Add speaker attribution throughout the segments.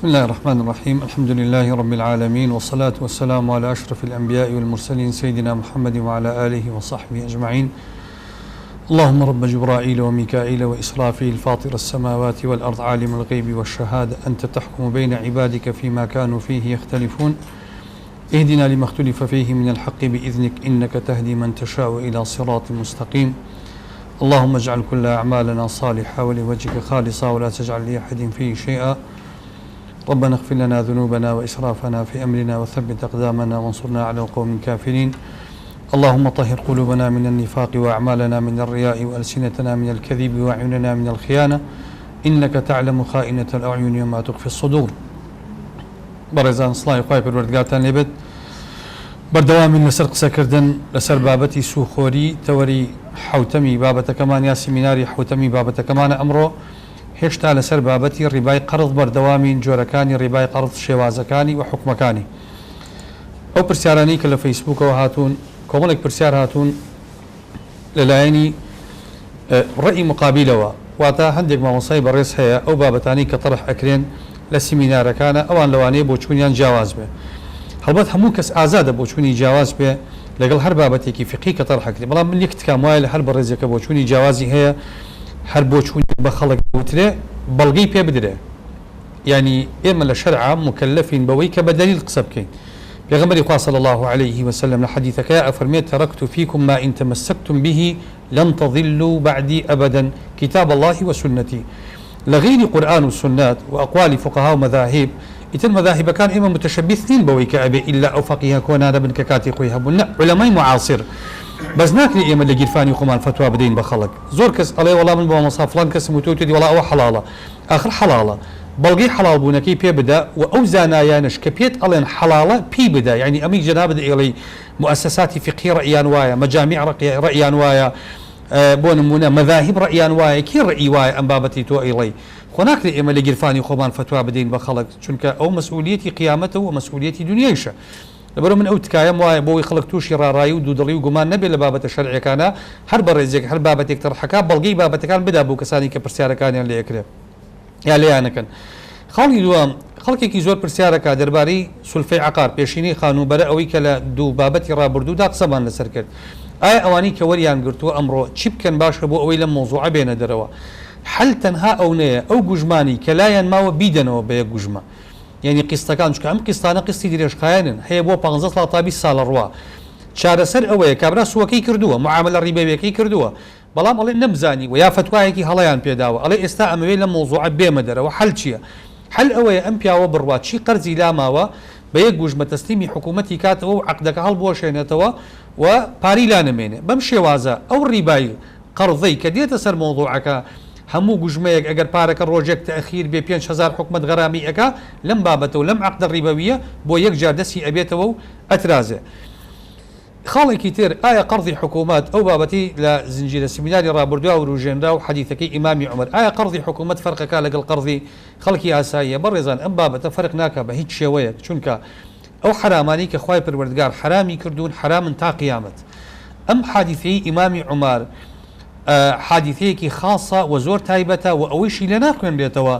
Speaker 1: بسم اللە الرحمن الرحیم الحمد للە رب العالمین والصلاة والسلام علی اشرف الانبیاء والمرسلین سیدنا محمد وعلی آله وصحبه اجمعین اللهم رب جبرائیل ومیکائیل واسرافیل فاطر السماوات والارض عالم الغیب والشهادة انت تحکم بین عبادک فیما کانوا فیه یختلفون اهدنا لما اختلف فیه من الحق بإذنک انک تهدی من تشاء الی صراط مستقیم اللهم اجعل كل أعمالنا صالحة ولوجهك خالصة ولا تجعل لأحد فيه شيئا ربنا اغفر لنا ذنوبنا وإسرافنا في أمرنا وثبت أقدامنا وانصرنا على القوم الكافرين اللهم طهر قلوبنا من النفاق وأعمالنا من الرياء وألسنتنا من الكذب وأعيننا من الخيانة إنك تعلم خائنة الأعين وما تخفي الصدور بەڕێزان سڵاوی خوای پەروەردگارتان لێبێت بەردەوامین لەسەر قسەکردن لەسەر بابەتی سوخۆری تەوەری حوتەمی بابەتەکەمان یا سیمیناری حوتەمی بابەتەکەمانە ئەمڕۆ هێشتا لەسەر بابەتی ڕیبای قەرض بەردەوامین جۆرەکانی ڕیبای قەرض شێوازەکانی و حوکمەکانی ئەو پرسیارانەی کە لە فەیسبوکەوە هاتوون کۆمەڵێک پرسیار هاتوون لەلایەنی ڕەئی مقابیلەوە، واتە هەندێک مامۆستای بەڕێز هەیە ئەو بابەتانەی کە تەڕح ئەکرێن لە سیمینارەکانا ئەوان لەوانەیە بۆچوونیان جیاواز بێ. هەڵبەت هەموو کەس ئازادە بۆچوونی جیاواز بێ لەگەڵ هەر بابەتێکی فیقهی کە تەڕح ئەکرێ، بەڵام من یەک تکام وایە لە هەر بەڕێزێک کە بۆچوونی جیاوازی هەیە هەر بۆچوونێک بە خەڵک بوترێ بەڵگەی پێ بدرێ. یانی ئێمە لە شەرعا موکەلەفین بەوەی کە بە دەلیل قسە بکەین. پێغەمبەری خوا صلی اللە علیه وسلم لە حەدیثەکەیا ئەفەرموێ ترکت فیکم ما ان تمسکتم به لن تضلوا بعدی ابدا کتاب اللە و سنتی لە غەیری قورئان و سوننەت و ئەقوالی فوقەها و مەذاهیب ئیتر مەذاهیبەکان ئێمە متشبث نین بەوەی کە ئەبێ ئیلا ئەو فەقیهە کۆنانە بن کە کاتی خۆی هەبوون نە عولەمای معاصر بەس ناکرێ ئێمە لە گیرفانی خۆمان فەتوا بدەین بە خەڵک زۆر کەس ئەڵێ وەڵا من بە مامۆستا فڵان کەسم وتووە وتویەتی وەڵا ئەوە حەڵاڵە ئاخر حەڵاڵە بەڵگەی حەڵاڵ بوونەکەی پێ بدە وە ئەو زانایانەش کە پێت ئەڵێن حەڵاڵە پێی بدە یانی ئەمەی جەنابت ئەیڵێی موئەسەساتی فیقهی ڕەئیان وایە مەجامیع ڕەئیان وایە بۆ نموونە مەذاهیب ڕەئیان وایە کێ ڕەئی وایە ئەم بابەتەی تۆ ئەیڵێی خۆ ناکرێ ئێمە لە گیرفانی خۆمان فەتوا بدەین بە خەڵک چونکە ئەوە مەسئولیەتی قیامەتە و مەسئولیەتی دونیایشە لەبەرئەوە من ئەو تکایەم وایە بۆ ئەوەی خەڵک تووشی ڕاڕایی و دوودڵی و گومان نەبێت لە بابەتە شەرعیەکانا هەر بەڕێزێک هەر بابەتێک تەڕحەکا بەڵگەی بابەتەکان بدا بۆ کەسانی کە پرسیارەکانیان لێ ئەکرێ یا لێیانەکەن. خاڵی دووەم، خەڵکێکی زۆر پرسیارەکا دەربارەی سولفەی عەقار، پێشینەی خانووبەرە ئەوەی کە لە دوو بابەتی ڕابردوودا قسەمان لەسەر کرد. ئایا ئەوانەی کە وەریان گرتووە ئەمڕۆ چی بکەن باشە بۆ ئەوەی لەم مەوزوعە بێنە دەرەوە؟ حەل تەنها ئەونەیە ئەو گوژمانەی کە لایان ماوە بیدەنەوە بە یەک گوژمە. یانی قیستەکان چونکە ئەم قیستانە قیستی درێژخایەنن هەیە بۆ پانزە ساڵ تا 20 ساڵ ئەڕوا چارەسەر ئەوەیە کابرا سووەکەی کردووە معاملە ڕیبەویەکەی کردووە بەڵام ئەڵێ نەمزانیوە یا فەتوایەکی هەڵەیان پێداوە ئەڵێ ئێستا ئەمەوێ لەم مەوزوعە بێمە دەرەوە حەل چییە حەل ئەوەیە ئەم پیاوە بڕوا چی قەرزی لاماوە بە یەک گوژمە تەسلیمی حکوومەتی کاتەوە و عەقدەکە هەڵبوەشێنێتەوە و پارەی لا نەمێنێ بەم شێوازە ئەو ڕیبای قەرزەی کە دێتە سەر مەوزوعەکە هەموو گوژمەیەک ئەگەر پارەکە ڕۆژێک تەئخیر بێ 5000 حکومەت غەرامی ئەکا لەم بابەتە و لەم عەقدە ڕیبەویە بۆ یەک جار دەستی ئەبێتەوە و ئەترازێ. خاڵێکی تر ئایا قەرزی حکومەت ئەو بابەتەی لە زنجیرە سیمیناری ڕابردووا وروژێنرا و حەدیثەکەی ئیمامی عومەر ئایا قەرزی حکومەت فەرقەکا لەگەڵ قەرزی خەڵکی ئاساییە بەڕێزان ئەم بابەتە فەرق ناکا بە هیچ شێوەیەک چونکە ئەو حەرامانەی کە خوای پەروەردگار حەرامی کردوون حەرامن تا قیامەت ئەم حادیثەی ئیمامی عومەر حادیثەیەکی خاصە و زۆر تایبەتە و ئەوەیشی لێ ناخوێنرێتەوە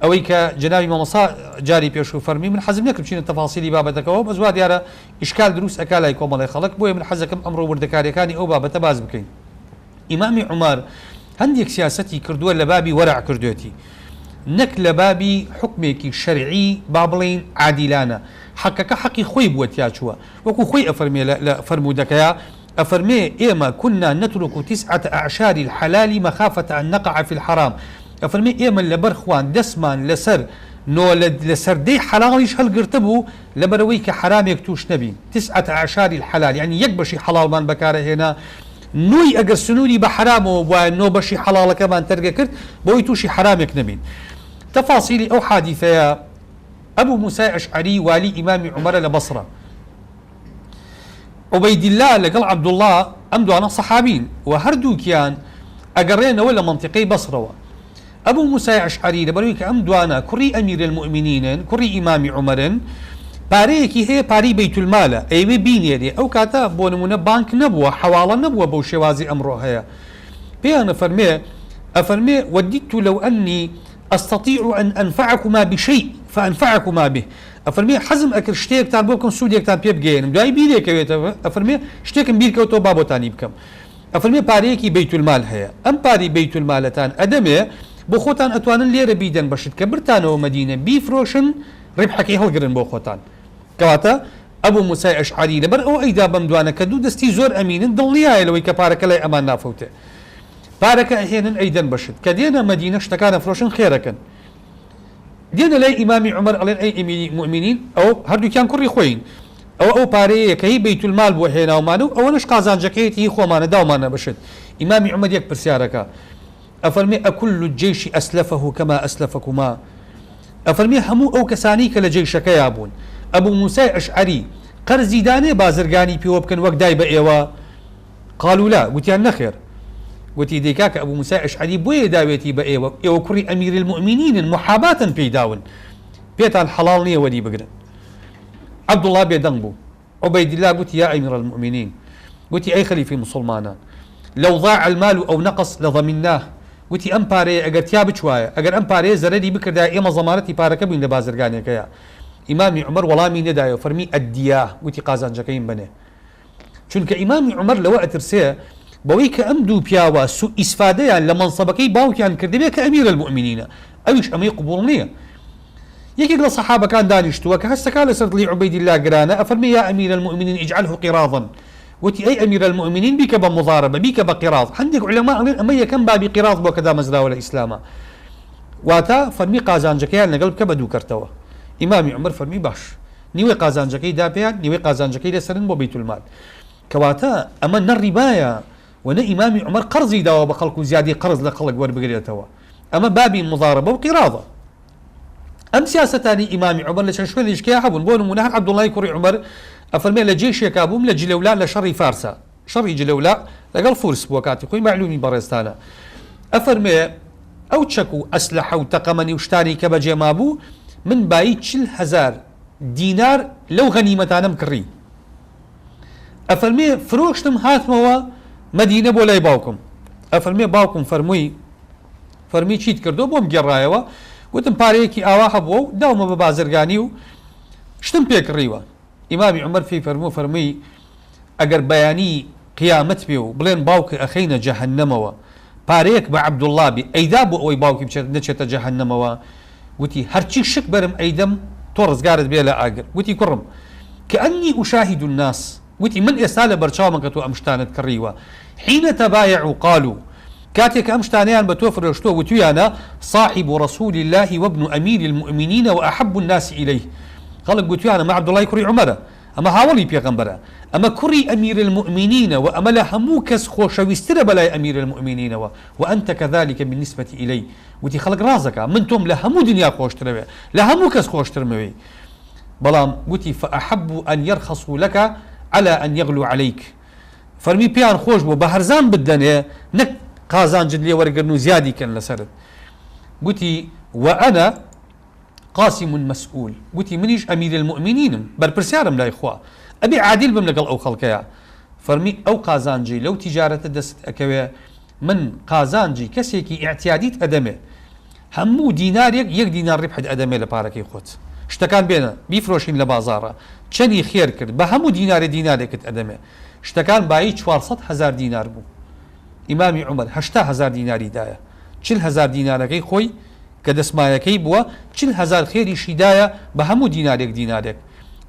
Speaker 1: ئەوەی کە جەنابی مامۆستا جاری پێشوو فەرمی من حەزم نەکرد بچینە تەفاسیلی بابەتەکەوە بەس وا دیارە ئیشکال دروست ئەکا لای کۆمەڵێ خەڵک بۆیە من حەزەکەم ئەمڕۆ وردەکاریەکانی ئەو بابەتە باس بکەین ئیمامی عومەر هەندێک سیاسەتی کردووە لە بابی وەرع کردوێتی نەک لە بابی حوکمێکی شەرعی با بڵێین عادیلانە حەقەکە حەقی خۆی بووە تیا چووە وەکو خۆی ئەفەرمێ لە فەرموودەکەیا ئەفەرمێ ئێمە كنا نترك تسعة أعشار الحلال مخافة أن نقع في الحرام ئەفەرمێ ئێمە لەبەر خوان دەستمان لەسەر نۆ لەسەر دەی حەڵاڵیش هەڵگرتبوو لەبەرئەوەی کە حەرامێک تووش نەبین، تسعة اعشار الحلال، یانی یەک بەشی حەڵاڵمان بەکارئەهێنا، نۆی ئەگەر سنووری بە حەرامەوە بوایە نۆ بەشی حەڵاڵەکەمان تەرک ئەکرد بۆی تووشی حەرامێک نەبین. تەفاسیلی ئەو حادیثەیە، ئەبو موسای ئەشعەری والی ئیمامی عومەرە لە بەسرە، عوبەیدیللا لەگەڵ عەبدوڵڵا ئەم دوانە سەحابین و هەردووکیان ئەگەڕێنەوە لە مەنتیقەی بەسرەوە. ئەبو موسای ئەشعەری لەبەرئەوەی کە ئەم دوانە کوڕی ئەمیرەلموئمینینن، کوڕی ئیمامی عومەرن، پارەیەکی هەیە پارەی بەیتولمالە ئەیەوێ بینێرێ، ئەو کاتە بۆ نموونە بانک نەبووە، حەواڵە نەبووە بەو شێوازەی ئەمڕۆ هەیە، پێیان ئەفەرمێ، ئەفەرمێ، وددت لو انی استطیع ان انفعکما بشیء. فانفعکما به، ئەفەرموێ حەزم ئەکرد شتێکتان بۆ بکەم سوودێکتان پێ بگەیەنم، دوایی بیرێکەوێتەوە ئەفەرموێ شتێکم بیرکەوتەوە با بۆتانی بکەم. ئەفەرموێ پارەیەکی بەیتولمال هەیە، ئەم پارەی بەیتولمالەتان ئەدەمێ بۆ خۆتان ئەتوانن لێرە بیدەن بە شت کە برتانەوە مەدینە بیفرۆشن ڕیبحەکەی هەڵگرن بۆ خۆتان. کەواتە ئەبو موسای ئەشعەری لەبەر ئەوە ئەیدا بەم دوانە کە دوو دەستی زۆر ئەمینن دڵنیایە لەوەی کە پارەکە لای ئەمان نافەوتێ. پارەکە ئەهێنن ئەیدەن بە شت کە دێنە مەدینە شتەکان ئەفرۆشن خێرەکەن. دێنە لای ئیمامی عومەر ئەڵێن ئەی ئەمیری موئمینین ئەوە هەردووکیان کوڕی خۆین ئەوە ئەو پارەیەیە کە هی بەیتولمال بووە هێناومانە و ئەوەنەش قازانجەکەیەتی هی خۆمانە داومانە بە شت. ئیمامی عومەر یەک پرسیارەکا ئەفەرمێ اکل الجیش اسلفه کما اسلفکما ئەفەرمێ هەموو ئەو کەسانەی کە لە جەیشەکەیا بوون ئەبو موسای ئەشعەری قەرزی دانێ بازرگانی پێوە بکەن وەک دای بە ئێوە؟ قالوا لا، گوتیان نەخێر. گوتی، دەی کاکە ئەبو موسای ئەشعەری بۆیە داوێتی بە ئێوە، ئێوە کوڕی ئەمیر الموئمینینن، موحاباتن پێی داون، پێتان حەڵاڵ نییە وەری بگرن. عەبدوڵڵا بێدەنگ بوو. عوبەیدیللا گوتی، یا امیر المومنین، گوتی، ئەی خەلیفەی موسڵمانان، لو ضاع المال او نقص لضمناه، گوتی، ئەم پارەیە ئەگەر تیا بچوایە، ئەگەر ئەم پارەیە زەرەری بکردایە ئێمە زەمانەتی پارەکە بووین لە بازرگانیەکەیا. ئیمامی عومەر وەڵامی نەدایەوە، فەرمی، ادیاه، گوتی، قازانجەکەیم بەنێ. چونکە ئیمامی عومەر لەوە ئەترسێ بەوەی کە ئەم دوو پیاوە سوء ئیسفادەیان لە مەنسەبەکەی باوکیان کردبێ کە ئەمیر الموئمینینە ئەویش ئەمەی قبوڵ نیە. یەکێک لە سەحابەکان دانیشتووە کە هەستەکا لەسەر دڵی عوبەیدیللا گرانە ئەفەرمێ یا امیر المومنین اجعله قراضا وتی ئەی امیر المومنین بیکە بە مضاربە بیکە بە قراض هەندێک عولەما ئەڵێن ئەمە یەکەم بابی قراض بووە کە دامەزراوە لە ئیسلاما واتە فەرمی قازانجەکەیان لەگەڵ بکە بە دوو کەرتەوە ئیمامی عومەر فەرمی باش نیوەی قازانجەکەی دا پێیان، نیوەی قازانجەکەی لێ سەنن بۆ بەیتولمال. کەواتە ئەمە نە ڕیبایە و نە ئیمامی عومەر قەرزی داوە بە خەڵک و زیادەی قەرز لە خەڵک وەربگرێتەوە. ئەمە بابی موزارەبە و قیراضە. ئەم سیاسەتانەی ئیمامی عومەر لە چەند شوێنێکیشکەیا هەبوون. بۆ نموونە هەر عەبدوڵڵای کوڕی عومەر ئەفەرمێ لە جەیشێکا بووم لە جلەولا لە شەڕی فارسا، شەڕی جلەولا لەگەڵ فورس بووە کاتی خۆی مەعلومی بەڕێزتانە. ئەفەرمێ ئەو چەک و ئەسلەحە و تەقەمەنی و شتانەی کە بەجێ مابوو من بایی 40,000 دینار لەو غەنیمەتانەم کڕی. ئەفەرمێ فرۆشتم هاتمەوە مەدینە بۆ لای باوکم. ئەفەرمێ باوکم فەرمووی فەرمی چیت کردووە؟ بۆم گێڕایەوە وتم پارەیەکی ئاوا هەبووە و داومە بە بازرگانی و شتم پێ کڕیوە. ئیمامی عومەر پێی فەرموو فەرمووی ئەگەر بەیانی قیامەت بێ و بڵێن باوکت ئەخەینە جەهەنەمەوە پارەیەک بە عەبدوڵڵا بێ ئەیدا بۆ ئەوەی باوکی بچێت نەچێتە جەهەنەمەوە گوتی هەرچی شک بەرم ئەیدەم تۆ ڕزگارت بێ لە ئاگر گوتی کوڕم کەئەنی ئوشاهید الناس گوتی من ئێستا لە بەرچاومە کە تۆ ئەم شتانەت کڕیوە حین تبایعوا قالوا کاتێک کە ئەم شتانەیان بە تۆ فرۆشتووە وتویانە صاحب رسول اللە وابن امیر المومنین واحب الناس الیه خەڵک گوتویانە ئەمە عەبدوڵای کوڕی عومەرە ئەمە هاوەڵی پێغەمبەرە ئەمە کوڕی امیر المومنینە و ئەمە لە هەموو کەس خۆشەویسترە بەلای امیر المومنینەوە وانت کذلک بالنسبە الی وتی خەڵک ڕاست دەکا من تۆم لە هەموو دنیا خۆشترەوێ لە هەموو کەس خۆشترمەوێی بەڵام وتی فاحبوا ان یرخصوا لک علی ان یغلوا علیک فەرمی پێیان خۆش بوو بە هەرزان بتدەنێ نەک قازانجت لێ وەرگرن و زیادی کەن لەسەرت. گوتی، وأنا قاسم مسئول، گوتی منیش ئەمیر الموئمینینم، بەرپرسیارم لای خوا، ئەبێ عادیل بم لەگەڵ ئەو خەڵکەیا. فەرمی ئەو قازانجەی لەو تیجارەتە دەستت ئەکەوێ من قازانجی کەسێکی ئیعتیادیت ئەدەمێ، هەموو دینارێک یەک دینار ڕیبحت ئەدەمێ لە پارەکەی خۆت. شتەکان بێنە بیفرۆشین لە بازاڕا. چەنی خێر کرد بە هەموو دینارێ دینارێکت ئەدەمێ. شتەکان بایی 400,000 دینار بوو. ئیمامی عومەر 80,000 دیناری دایە. 40,000 دینارەکەی خۆی کە دەسمایەکەی بووە، 40,000 خێریشی دایە بە هەموو دینارێک دینارێک.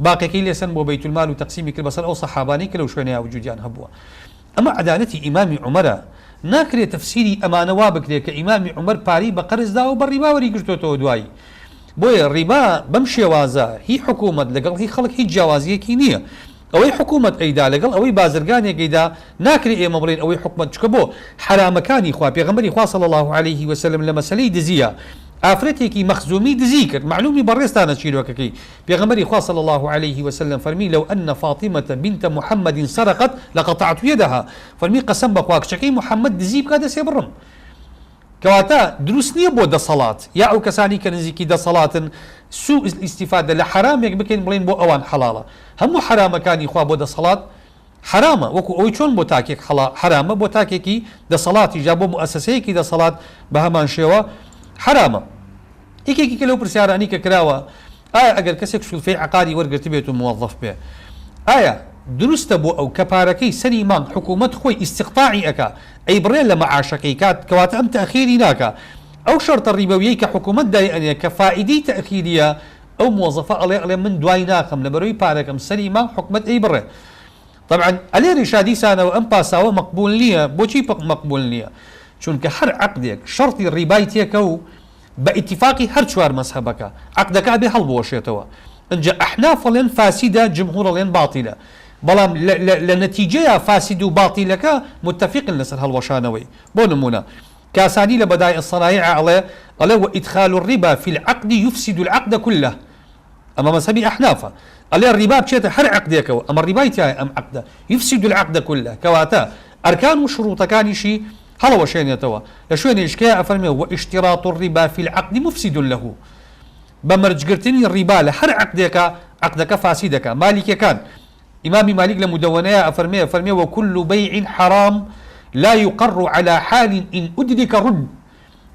Speaker 1: باقیەکەی لێ سەند بۆ بەیتولمال و تەقسیمی کرد بەسەر ئەو سەحابانەی کە لەو شوێنەیا وجودیان هەبووە. ئەمە عەدالەتی ئیمامی عومەرە، ناکرێ تەفسیری ئەمانە وا بکرێ کە ئیمامی عومەر پارەی بە قەرز داوە بە ڕیبا وەریگرتۆتەوە دوایی. بۆیە ڕیبا بەم شێوازە هی حکوومەت لەگەڵ هی خەڵک هیچ جیاوازییەکی نییە. ئەوەی حکوومەت ئەیدا لەگەڵ ئەوەی بازرگانێک ئەیدا ناکرێ ئێمە بڵێین ئەوەی حکومەت چونکە بۆ حەرامەکانی خوا پێغەمبەری خوا صلی اللە علیه وسلم لە مەسەلەی دزییە ئافرەتێکی مەخزومی دزی کرد مەعلومی بەڕێزتانە چیرۆکەکەی پێغەمبەری خوا صلی اللە علیه وسلم فەرمی لو ان فاطمە بنت محمد سرقت لقطعت یدها فەرمی قەسەم بەخوا کچەکەی محمد دزی بکات دەسێ بڕم کەواتە دروست نییە بۆ دەسەڵات یا ئەو کەسانی کە نزیکی دەسەڵاتن سوء ئیستیفادە لە حەرامێک بکەین بڵێین بۆ ئەوان حەڵاڵە هەموو حەرامەکانی خوا بۆ دەسەڵات حەرامە وەکو ئەوەی چۆن بۆ تاکێک حەڵا حەرامە بۆ تاکێکی دەسەڵاتیش یا بۆ موئەسەسەیەکی دەسەڵات بە هەمان شێوە حەرامە. یەکێکی کە لەو پرسیارانەی کە کراوە، ئایا ئەگەر کەسێک سولفەی عەقاری وەرگرتبێت و موەزەف بێ، ئایا دروستە بۆ ئەو کە پارەکەی سەری مانگ حکوومەت خۆی ئیستیقتاعی ئەکا ئەیبڕێ لە مەعاشەکەی کات کەواتە ئەم تەئخیری ناکا ئەو شەرتە ڕیبەویەی کە حکوومەت دایئەنێ کە فائیدەی تەئخیریە ئەو موەزەفە ئەڵێ ئەڵێ من دوای ناخەم لەبەرەوەی پارەکەم سەری مانگ حکومەت ئەیبڕێ تەبعەن ئەلێریشا دیسانەوە ئەم پاساوە مەقبول نیە بۆچی مەقبول نیە چونکە هەر عەقدێک شەرتی ڕیبای تێکەو بە ئیتیفاقی هەر چوار مەزهەبەکە عەقدەکە ئەبێ هەڵبوەشێتەوە ئنجا ئەحناف ئەڵێن فاسیدە جمهور ئەڵێن باتیلە بەڵام لە نەتیجەیا فاسید و باتیلەکە متفقن لەسەر هەڵوەشانەوەی بۆ نمونە کاسانی لە بدائع الصنایع ئەڵێ ئەڵێ وادخال الربا فی العقد یفسد العقد کله ئەمە مەزهەبی ئەحنافە ئەڵێ ڕیبا بچێتە هەر عەقدێکەوە ئەمە ڕیبای تیایە ئەم عەقدە یفسد العقد کله کەواتە ئەرکان و شروطەکانیشی هەڵەوەشێنێتەوە لە شوێنێکیش کەیا ئەفەرموێ واشتراط الربا فی العقد مفسد له بە مەرجگرتنی ڕیبا لە هەر عەقدێکا عەقدەکە فاسیدەکا مالیکیەکان ئیمامی مالیک لە مدەوەنەیا ئەفەرمێ ئەفەرمێ وکل بەیع حرام لا یقر علی حال ان ادرک رد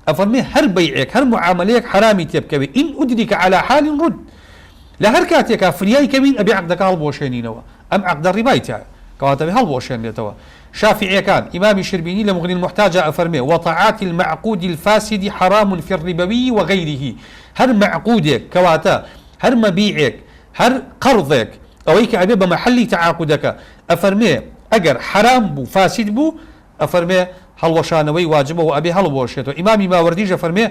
Speaker 1: ئەفەرمێ هەر بەیعێک هەر معامەلەیەک حەرامی تێبکەوێ ان ادرک علی حال رد لە هەر کاتێکا فریای کەوین ئەبێ عەقدەکە هەڵبوەشێنینەوە ئەم عەقدە ڕیبای تیایە کەواتە ئەبێ هەڵبوەشێنرێتەوە شافعیەکان ئیمامی شربینی لە مغنی المحتاجا ئەفەرمێ وتعاطی المعقود الفاسد حرام فی الربوی وغیره هەر مەعقودێک کەواتە هەر مەبیعێک هەر قەرضێک ئەوەی کە ئەبێ بە مەحەلی تەعاقودەکە ئەفەرمێ ئەگەر حەرام بوو فاسد بوو ئەفەرمێ، هەڵوەشانەوەی واجبە و ئەبێ هەڵبوەشێتەوە، ئیمامی ماوەردیش ئەفەرمێ،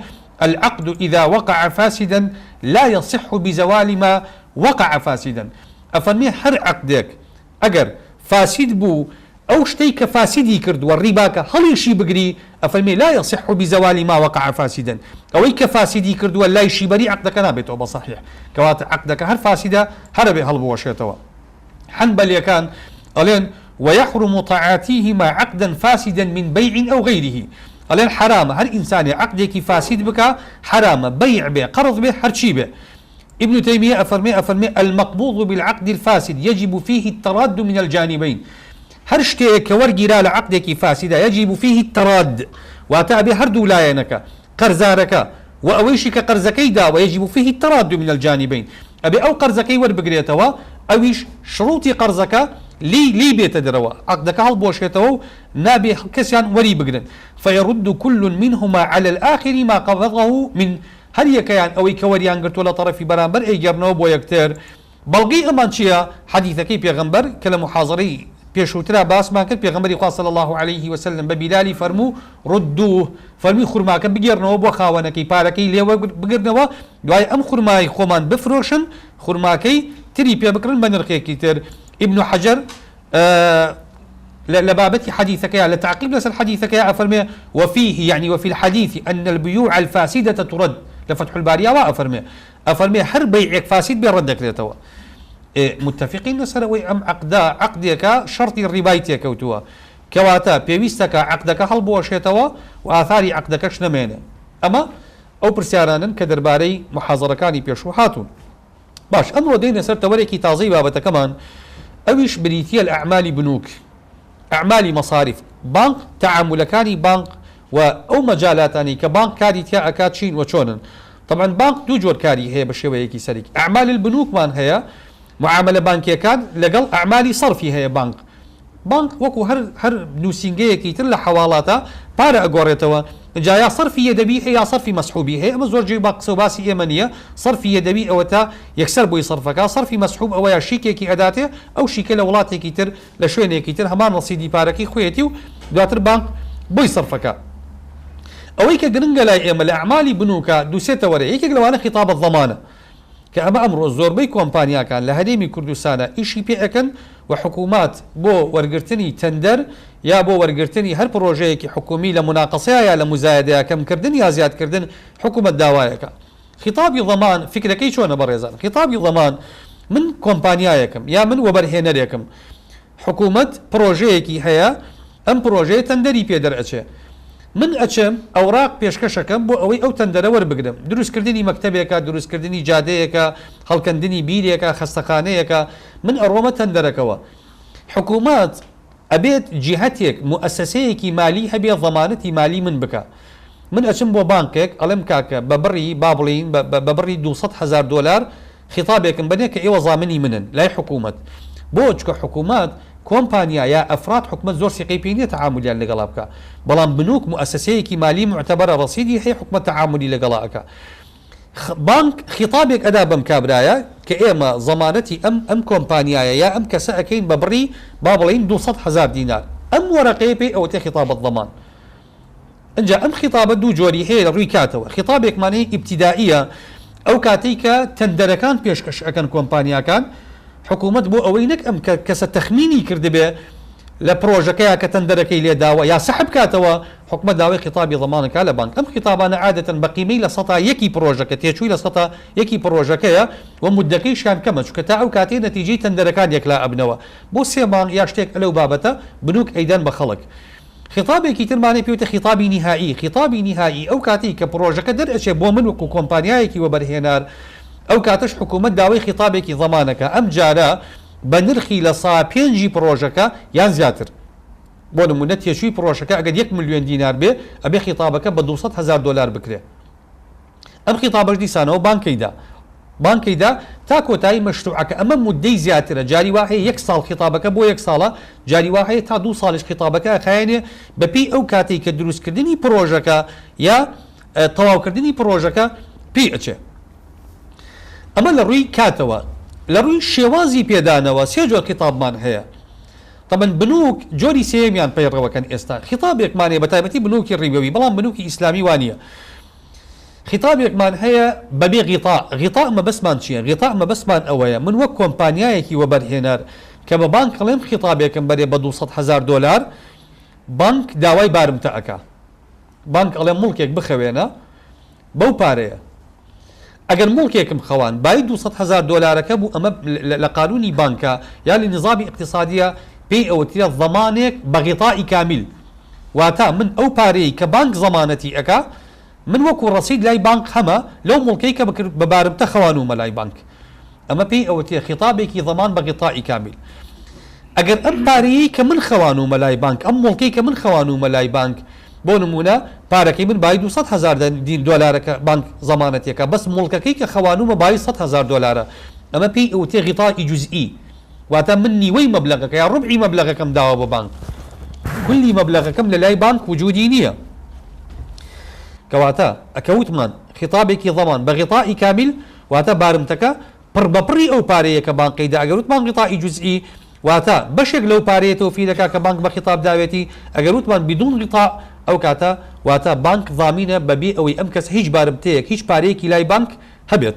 Speaker 1: العقد اذا وقع فاسدا لا یصح بزوال ما وقع فاسدا، ئەفەرمێ هەر عەقدێک ئەگەر فاسد بوو ئەو شتەی کە فاسدی کردووە ڕیباکە هەڵیشی بگری ئەفەرمێ لا یصح بزوال ما وقع فاسدا، ئەوەی کە فاسدی کردووە لایشی بەری عەقدەکە نابێتەوە بە صحیح، کەواتە عەقدەکە هەر فاسدە هەر ئەبێ هەڵبوەشێتەوە. حەنبەلیەکان ئەڵێن، ویحرم تعاطیهما عقدا فاسدا من بیع او غیره، ئەڵێن حەرامە هەر ئینسانێ عەقدێکی فاسید بکا حەرامە بەیع بێ قەرض بێ هەرچی بێ. ابن تیمیە ئەفەرمێ ئەفەرمێ المقبوض بالعقد الفاسد یجب فیه التراد من الجانبین، هەر شتێک کە وەرگیرا لە عەقدێکی فاسیدا یجب فیه التراد واتە ئەبێ هەردوو لایەنەکە قەرزارەکە وە ئەوەیشی کە قەرزەکەی داوە یجب فیه التراد من الجانبین ئەبێ ئەو قەرزەکەی وەربگرێتەوە ئەویش شروطی قەرزەکە لێی لێی بێتە دەرەوە عەقدەکە هەڵبوەشێتەوە و نابێ کەسیان وەری بگرن فیرد کل منهما علی الاخر ما قبضه من هەر یەکەیان ئەوەی کە وەریان گرتووە لە تەڕەفی بەرامبەر ئەیگێڕنەوە بۆ یەکتر بەڵگەی ئەمان چیە؟ حەدیثەکەی پێغەمبەر کە لە موحازەرەی پێشووترا باسمان کرد پێغەمبەری خوا صلی اللە علیه وسلم بە بیلالی فەرموو ردوه فەرمووی خورماکە بگێڕنەوە بۆ خاوەنەکەی پارەکەی لێ وەربگرنەوە دوای ئەم خورمای خۆمان بفرۆشن خورماکەی تری پێ بکڕن بە نرخێکی تر ابن حجر لە بابەتی حەدیثەکەیا لە تعقیب لەسەر حەدیثەکەیا ئەفەرمێ وفيه يعني وفي الحديث أن البيوع الفاسدة ترد لە فتح الباریا وا ئەفەرمێ ئەفەرمێ هەر بەیعێک فاسید بێ ڕەت دەکرێتەوە. ئێ متفقین لەسەر ئەوەی ئەم عەقدە عەقدێکە شەرتی ڕیبای تێکەوتووە کەواتە پێویستەکە عەقدەکە هەڵبوەشێتەوە و ئاثاری عەقدەکەش نەمێنێ. ئەمە ئەو پرسیارانەن کە دەربارەی موحازەرەکانی پێشوو هاتوون. باش ئەمڕۆ دێینە سەر تەوەرێکی تازەی بابەتەکەمان ئەویش بریتییە لە ئەعمالی بنوک. ئەعمالی مەساریف، بانق، تەعامولەکانی بانق و ئەو مەجالاتانەی کە بانق کاری تیا ئەکات چین و چۆنن. تەبعەن بانق دوو جۆر کاری هەیە بە شێوەیەکی سەرەکی ئەعمال البنوکمان هەیە معامەلە بانکیەکان لەگەڵ ئەعمالی سەرفی هەیە بانق بانق وەکو هەر هەر نوسینگەیەکی تر لە حەواڵاتا پارە ئەگۆڕێتەوە جا یا سەرفی یەدەوی هەیە یا سەرفی مەسحوبی هەیە ئەمە زۆر جێی با قسە و باسی ئێمە نییە سەرفی یەدەوی ئەوەتا یەکسەر بۆی سەرفەکا سەرفی مەسحوب ئەوەیە شیکێکی ئەداتێ ئەو شیکە لە وڵاتێکی تر لە شوێنێکی تر هەمان ڕەسیدی پارەکەی خۆیەتی و دواتر بانق بۆی سەرفەکا. ئەوەی کە گرنگە لای ئێمە لە ئەعمالی بنوکە دوو سێ تەوەرەیە یەکێک لەوانە خیتاب الضمانە کە ئەمە ئەمڕۆ زۆربەی کۆمپانیاکان لە هەرێمی کوردستانا ئیشی پێ ئەکەن و حکومات بۆ وەرگرتنی تەندەر یا بۆ وەرگرتنی هەر پڕۆژەیەکی حکومی لە موناقەسەیا یا لە موزایەدەیا کەمکردن یا زیادکردن حکومەت داوایەکا. خیتابی ضمان فیکرەکەی چۆنە بەڕێزان؟ خیتابی ضمان من کۆمپانیایەکم یا من وەبەرهێنەرێکم حکومەت پڕۆژەیەکی هەیە ئەم پڕۆژەیە تەندەری پێ دەرئەچێ من ئەچم ئەوراق پێشکەشەکەم بۆ ئەوەی ئەو تەندەرە وەربگرم دروستکردنی مەکتەبێکە دروستکردنی جادەیەکە هەڵکەندنی بیرێکە خەستەخانەیەکە من ئەڕۆمە تەندەرەکەوە حکومەت ئەبێت جیهەتێک موئەسەسەیەکی مالی هەبێ زەمانەتی مالی من بکا. من ئەچم بۆ بانقێک ئەڵێم کاکە بە بڕی با بڵێین بە بڕی 200 هەزار دۆلار خیتابێکم بەنێ کە ئێوە زامنی منن لای حکوومەت. بۆ؟ چونکە حکوومەت کۆمپانیا یا ئەفراد حکومەت زۆر سیقەی پێی نیە تەعامولیان لەگەڵا بکا بەڵام بنوک موئەسەسەیەکی مالی موعتەبەرە ڕەسیدی هەیە حکومەت تەعامولی لەگەڵا ئەکا. بانک خیتابێک ئەدا بەم کابرایە کە ئێمە زەمانەتی ئەم ئەم کۆمپانیایە یا ئەم کەسە ئەکەین بە بڕی با بڵێین 200 هەزار دینار. ئەم وەرەقەیە پێی ئەوتێ خیتابە ضمان. ئنجا ئەم خیتابە دوو جۆری هەیە لە ڕووی کاتەوە، خیتابێکمان هەیە ئیبتیدائیە، ئەو کاتەی کە تەندەرەکان پێشکەش ئەکەن کۆمپانیاکان، حکوومەت بۆ ئەوەی نەک ئەم کەسە تەخمینی کردبێ لە پرۆژەکەیا کە تەندەرەکەی لێ داوە یا سەحب کاتەوە، حکومەت داوای خیتابی ضمان ئەکا لە بانک. ئەم خیتابانە عادەتەن بە قیمەی 1% ی پرۆژەکە، تێچووی 1% ی پرۆژەکەیە و موددەکەیشیان کەمە، چونکە تا ئەو کاتەی نەتیجەی تەندەرەکان یەکلا ئەبنەوە بۆ سێ مانگ یا شتێک لەو بابەتە بنووک ئەیدەن بە خەڵک. خیتابێکی ترمان هەیە پێی وتە خیتابی نیهائی، خیتابی نیهائی ئەو کاتەی کە پڕۆژەکە دەرئەچێ بۆ من وەکو کۆمپانیایەکی وەبەرهێنار ئەو کاتەش حکوومەت داوای خیتابێکی زەمانەکا ئەم جارە بە نرخی 5% ی پڕۆژەکە یان زیاتر. بۆ نموونە تێچووی پڕۆژەکە ئەگەر یەک ملیۆن دینار بێ ئەبێ خیتابەکە بە 200 هەزار دۆلار بکرێ. ئەم خیتابەش دیسانەوە بانکەی دا بانکەی دا تا کۆتایی مەشروعەکە ئەمە مودەی زیاترە جاری وا هەیە یەک ساڵ خیتابەکە بۆ یەک ساڵە جاری وا هەیە تا دوو ساڵیش خیتابەکە ئەخایەنێ بەپێی ئەو کاتەی کە دروستکردنی پڕۆژەکە یا تەواوکردنی پڕۆژەکە پێی ئەچێ. ئەمە لە ڕووی کاتەوە. لە ڕووی شێوازی پێدانەوە سێ جۆر خیتابمان هەیە. تەبەن بنوک جۆری سێیەمیان پەیڕەوەکەن ئێستا خیتابێکمان هەیە بەتایبەتی بنوکی ڕیبەوی بەڵام بنوکی ئیسلامی وانیە خیتابێکمان هەیە بەبێ غیتاء غیتاء مەبەستمان چیە غیتاء مەبەستمان ئەوەیە من وەک کۆمپانیایەکی وەبەرهێنەر کە بە بانک ئەڵێم خیتابێکم بەرێ بە 200 هەزار دۆلار بانک داوای بارمتە ئەکا بانک ئەڵێ موڵکێک بخەوێنە بەو پارەیە ئەگەر موڵکێکم خەوان بایی 200 هەزار دۆلارەکە بوو ئەمە لە قانونی بانکە یا لە نیزامی ئیقتیسادیە پێی ئەوترێ ضمانێک بە غطاء کامل واتا من ئەو پارەیەی کە بانک زەمانەتی ئەکا من وەکو ڕەسید لای بانک هەمە لەو موڵکەی کە بە بارمتە خەوانوومە لای بانک ئەمە پێی ئەوترێ خیتابێکی ضمان بە غطاء کامل ئەگەر ئەم پارەیەی کە من خەوانوومە لای بانک ئەم موڵکەی کە من خەوانوومە لای بانک بۆ نموونە پارەکەی من بایی 200 هەزار دۆلارە کە بانک زەمانەتی ئەکا بەس موڵکەکەی کە خەوانوومە بایی 100 هەزار دۆلارە ئەمە پێی ئەوترێ غطاء جزئی واتە من نیوەی مەبلەغەکە یا ڕوبعی مەبلەغەکەم داوە بۆ بانک کولی مەبلەغەکەم لە لای بانک وجودی نییە. کەواتە ئەکە وتمان خیتابێکی ضمان بە غطاء کامل واتە بارمتەکە پڕ بە پڕی ئەو پارەیە کە بانک قەیدە ئەگەر وتمان غطاء جزئی واتە بەشێک لەو پارەیە تەوفیر دەکا کە بانک بە خیتاب داوێتی ئەگەر وتمان بدون غطاء ئەو کاتە واتە بانک ضامینە بە بێ ئەوەی ئەم کەسە هیچ بارمتەیەک هیچ پارەیەکی لای بانک هەبێت.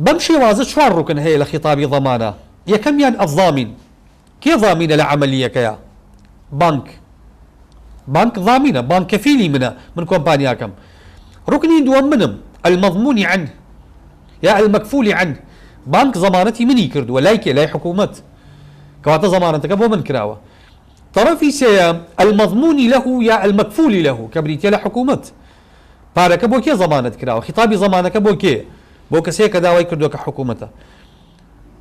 Speaker 1: بەم شێوازە چوار ڕوکن هەیە لە خیتابی ضمانە، یەکەمیان الضامن، کێ ضامینە لە عەمەلیەکەیا؟ بانک، بانک ضامینە، بانک کەفیلی منە، من کۆمپانیاکەم. ڕوکنی دووەم منم، المضمون عنه یا المکفول عنه، بانک زەمانەتی منی کردووە، لای کێ؟ لای حکوومەت، کەواتە زەمانەتەکە بۆ من کراوە. تەڕەفی سێیەم المضمون له یا المکفول له کە بریتیە لە حکوومەت. پارەکە بۆ کێ زەمانەت کراوە؟ خیتابی زەمانەکە بۆ کێیە؟ بۆ کەسێک کە داوای کردووە کە حکوومەتە.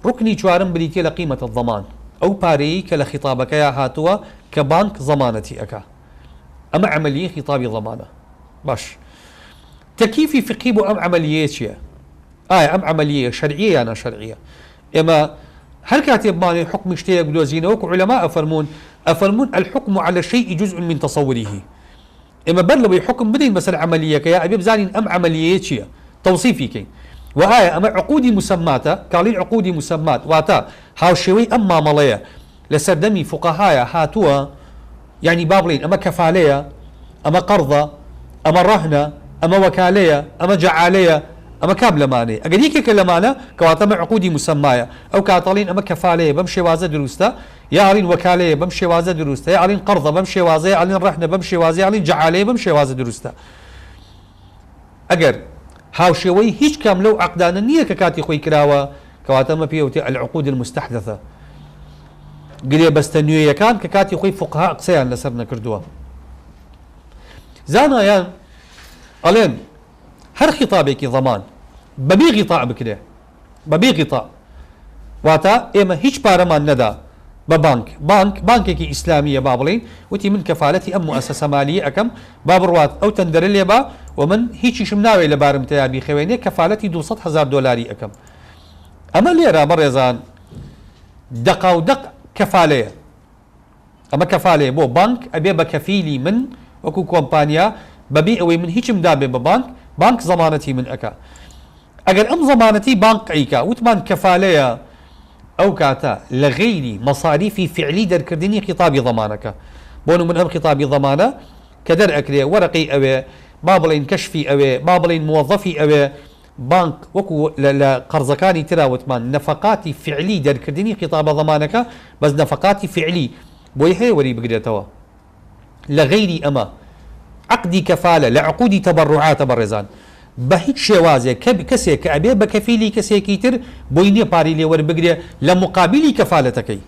Speaker 1: ڕوکنی چوارەم بریتیە لە قیمە الضمان، ئەو پارەیەی کە لە خیتابەکەیا هاتووە کە بانک زەمانەتی ئەکا. ئەمە عەمەلیەی خیتابی زەمانە. باش تەکیفی فیقهی بۆ ئەم عەمەلیەیە چیە؟ ئایا ئەم عەمەلیەیە شەرعیە یا ناشەرعیە؟ ئێمە هەر کاتێ بمانەوێ حوکمی شتێک بدۆزینەوە وەکو عولەما ئەفەرموون، ئەفەرموون الحکم علی الشیء جزء من تصوره. ئێمە بەر لەوەی حوکم بدەین بەسەر عەمەلییەکەیا ئەبێ بزانین ئەم عەمەلییەیە چییە تەوسیفی کەین وە ئایا ئەمە عقودی مسماتە کاڵین عقودی مسمات واتە هاوشێوەی ئەم مامەڵەیە لە سەردەمی فوقەهایا هاتووە یانی با بڵێین ئەمە کەفالەیە ئەمە قەڕزە ئەمە ڕەهنە ئەمە وەکالەیە ئەمە جەعالەیە ئەمە کام لەمانەیە ئەگەر یەکێکە لەمانە کەواتە ئەمە عقودی مسمایە ئەو کاتە ئەڵێین ئەمە کەفالەیە بەم شێوازە دروستە یا ئەڵین وەکالەیە بەم شێوازە دروستە، یا ئەڵین قەڕزە بەم شێوازە، یا ئەڵین ڕەهنە بەم شێوازە، یا ئەڵین جەعالەیە بەم شێوازە دروستە. ئەگەر هاوشێوەی هیچ کام لەو عەقدانە نییە کە کاتی خۆی کراوە، کەواتە ئەمە پێی ئەوترێ العقود المستحدثە، گرێبەستە نوێیەکان کە کاتی خۆی فوقەها قسەیان لەسەر نەکردووە. زانایان ئەڵێن هەر خیتابێکی ضمان بەبێ غیتاء بکرێ، بەبێ غیتاء واتە ئێمە هیچ پارەمان نەدا. بە بانک، بانک بانکێکی ئیسلامییە با بڵێین، وتی من کەفالەتی ئەم موئەسەسە مالییە ئەکەم، با بڕوات ئەو تەندەرە لێ با و من هیچیشم ناوێ لە بارمتەیا بیخەوێنێ، کەفالەتی 200,000 دۆلاری ئەکەم. ئەمە لێرە بەڕێزان دەقاودەق کەفالەیە. ئەمە کەفالەیە بۆ بانک ئەبێ بە کەفیلی من وەکو کۆمپانیا بەبێ ئەوەی من هیچم دابێ بە بانک، بانک زەمانەتی من ئەکا. ئەگەر ئەم زەمانەتەی بانک ئەیکا وتمان کەفالەیە ئەو کاتە لە غەیری مەساریفی فیعلی دەرکردنی خیتابی زەمانەکە بۆ نمونە ئەم خیتابی زەمانە کە دەرئەکرێ وەرەقەی ئەوێ با بڵێین کەشفی ئەوێ با بڵێین موەزەفی ئەوێ بانک وەکو لە لە قەرزەکانی ترا وتمان نەفەقاتی فیعلی دەرکردنی خیتابە زەمانەکە بەس نەفەقاتی فیعلی بۆی هەیە وەری بگرێتەوە. لە غەیری ئەمە عەقدی کەفالە لە عقودی تەبەڕوعاتە بەڕێزان بە هیچ شێوازێک کە کەسێک کە ئەبێ بە کەفیلی کەسێکی تر بۆی نیە پارەی لێ وەربگرێ لە مقابلی کەفالەتەکەی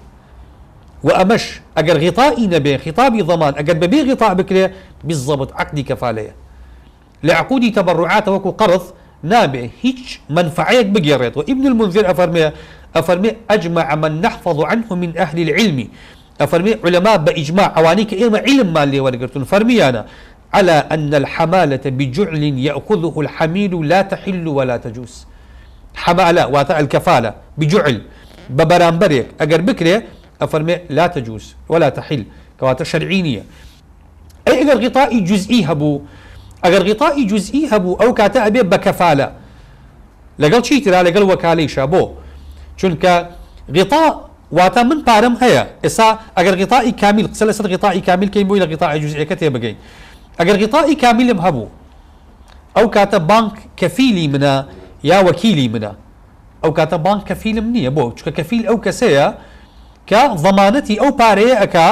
Speaker 1: وە ئەمەش ئەگەر غیتائی نەبێ خیتابی ضمان ئەگەر بەبێ غیتاء بکرێ بالضبط عەقدی کەفالەیە. لە عقودی تەبەڕوعاتە وەکو قەڕز نابێ هیچ مەنفەعەیەک بگێڕێتەوە، ابن المنذر ئەفەرمێ ئەفەرمێ اجمع من نحفظ عنه من اهل العلم ئەفەرمێ عولەما بە ئیجماع ئەوانەی کە ئێمە عیلممان لێ وەرگرتوون فەرمیانە على ان الحمالة بجعل یأخذه الحمیل لا تحل ولا تجوز حمالە واتە الکفالە بجعل بە بەرامبەرێک ئەگەر بکرێ ئەفەرمێ لا تجوز ولا تحل کەواتە شەرعی نییە. ئەی ئەگەر غیتائی جوزئی هەبوو؟ ئەگەر غیتائی جوزئی هەبوو ئەو کاتە ئەبێ بە کەفالە لەگەڵ چی ترا؟ لەگەڵ وەکالەیشا. بۆ؟ چونکە غیتا واتە من پارەم هەیە ئێستا ئەگەر غیتائی کامیل قسە لەسەر غیتائی کامیل کەین بۆی لە غیتائی جوزئیەکە تێبگەین ئەگەر غیتائی کامیلم هەبوو ئەو کاتە بانک کەفیلی منە یا وەکیلی منە ئەو کاتە بانک کەفیلم نییە بۆ؟ چونکە کەفیل ئەو کەسەیە کە زەمانەتی ئەو پارەیە ئەکا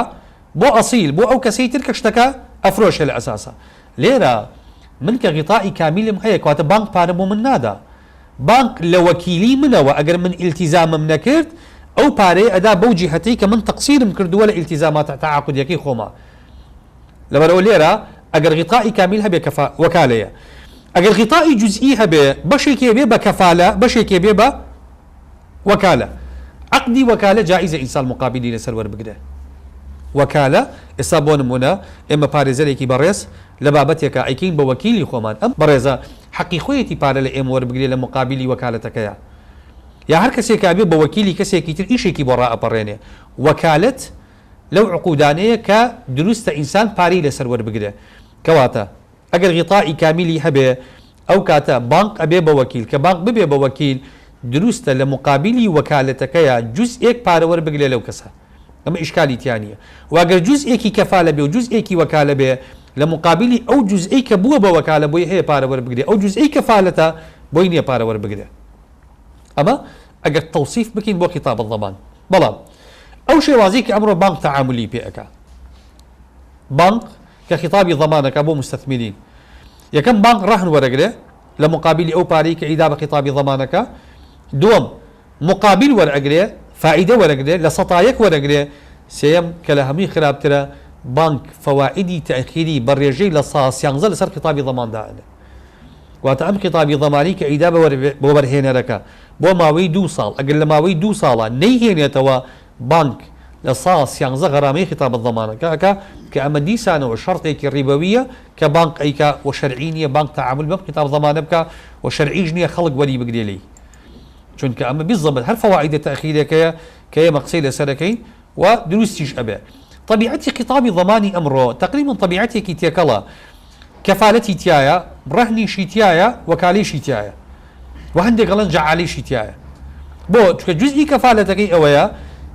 Speaker 1: بۆ ئەسیل بۆ ئەو کەسەی تر کە شتەکە ئەفرۆشێ لە ئەساسا لێرە من کە غیتائی کامیلم هەیە کەواتە بانک پارە بۆ من نادا بانک لە وەکیلی منەوە ئەگەر من ئیلتیزامم نەکرد ئەو پارەیە ئەدا بەو جیهەتەی کە من تەقسیرم کردووە لە ئیلتیزاماتە تەعاقودیەکەی خۆما لەبەرئەوە لێرە ئەگەر غیتائی کامیل هەبێ کەفا وەکالەیە ئەگەر غیتائی جوزئی هەبێ بەشێکی بێ بە کەفالە بەشێکی بێ بە وەکالە، عەقدی وەکالە جائیزە ئینسان موقابیلی لەسەر وەربگرێ. وەکالە، ئێستا بۆ نموونە ئێمە پارێزەرێکی بەڕێز لە بابەتێکا ئەیکەین بە وەکیلی خۆمان، ئەم بەڕێزە حەقی خۆیەتی پارە لە ئێمە وەربگرێ لە موقابیلی وەکالەتەکەیا. یا هەر کەسێک ئەبێ بە وەکیلی کەسێکی تر ئیشێکی بۆ ڕائەپەڕێنێ. وەکالەت لەو عقودانەیە کە دروستە ئینسان پارەی لەسەر وەربگرێ. کەواتە. ئەگەر غیتائی کامیلی هەبێ ئەو کاتە بانق ئەبێ بە وەکیل کە بانق ببێ بە وەکیل دروستە لە موقابیلی وەکالەتەکەیا جوزئێک پارە وەربگرێ لەو کەسە ئەمە ئیشکالی تیا نیە وە گەر جوزئێکی کەفالە بێ و جوزئێکی وەکالە بێ لە موقابیلی ئەو جوزئەی کە بووە بە وەکالە بۆی هەیە پارە وەربگرێ ئەو جوزئەی کەفالەتە بۆی نیە پارە وەربگرێ ئەمە ئەگەر تەوسیف بکەین بۆ خیتاب الضمان بەڵام ئەو شێوازەی کە ئەمڕۆ بانق تەعامولی پێ ئەکا بانق کە خیتابی ضمان ئەکا بۆ موستثمرین یەکەم بانق ڕەهن وەرەگرێ لە موقابیلی ئەو پارەی کە ئیدا بە خیتابی ضمانەکە دووەم موقابیل وەرئەگرێ فائیدە وەرەگرێ لە سەتا یەک وەرەگرێ سێیەم کە لە هەمووی خراپترە بانک فەوائیدی تەئخیری بە ڕێژەی لە سا سیانزە لەسەر خیتابی ضمان دائەنێ واتە ئەم خیتابی ضمانی کە ئیدا بە وەبەرهێنەرەکە بۆ ماوەی دوو ساڵ ئەگەر لە ماوەی دوو ساڵا نەیهێنێتەوە بانک لە سا سیانزە غەرامەی خیتابە ضمانەکە ئەکا کە ئەمە دیسانەوە شەرتێکی ڕیبەویە کە بانک ئەیکا وە شەرعی نیە بانک تەعامول بەم خیتاب ضمانە بکا وە شەرعیش نیە خەڵک وەری بگرێ لێی چونکە ئەمە بیزەبت هەر فەوائیدە تەئخیرێکەیە کە ئێمە قسەی لەسەر ئەکەین و دروستیش ئەبێ تەبیعەتی خیتابی ضمانی ئەمڕۆ تەقریبەن تەبیعەتێکی تێکەڵە کەفالەتی تیایە، ڕەهنیشی تیایە، وەکالەیشی تیایە و هەندێک ئەڵێن جەعالیشی تیایە. بۆ؟ چونکە جوزئی کەفالەتەکەی ئەوەیە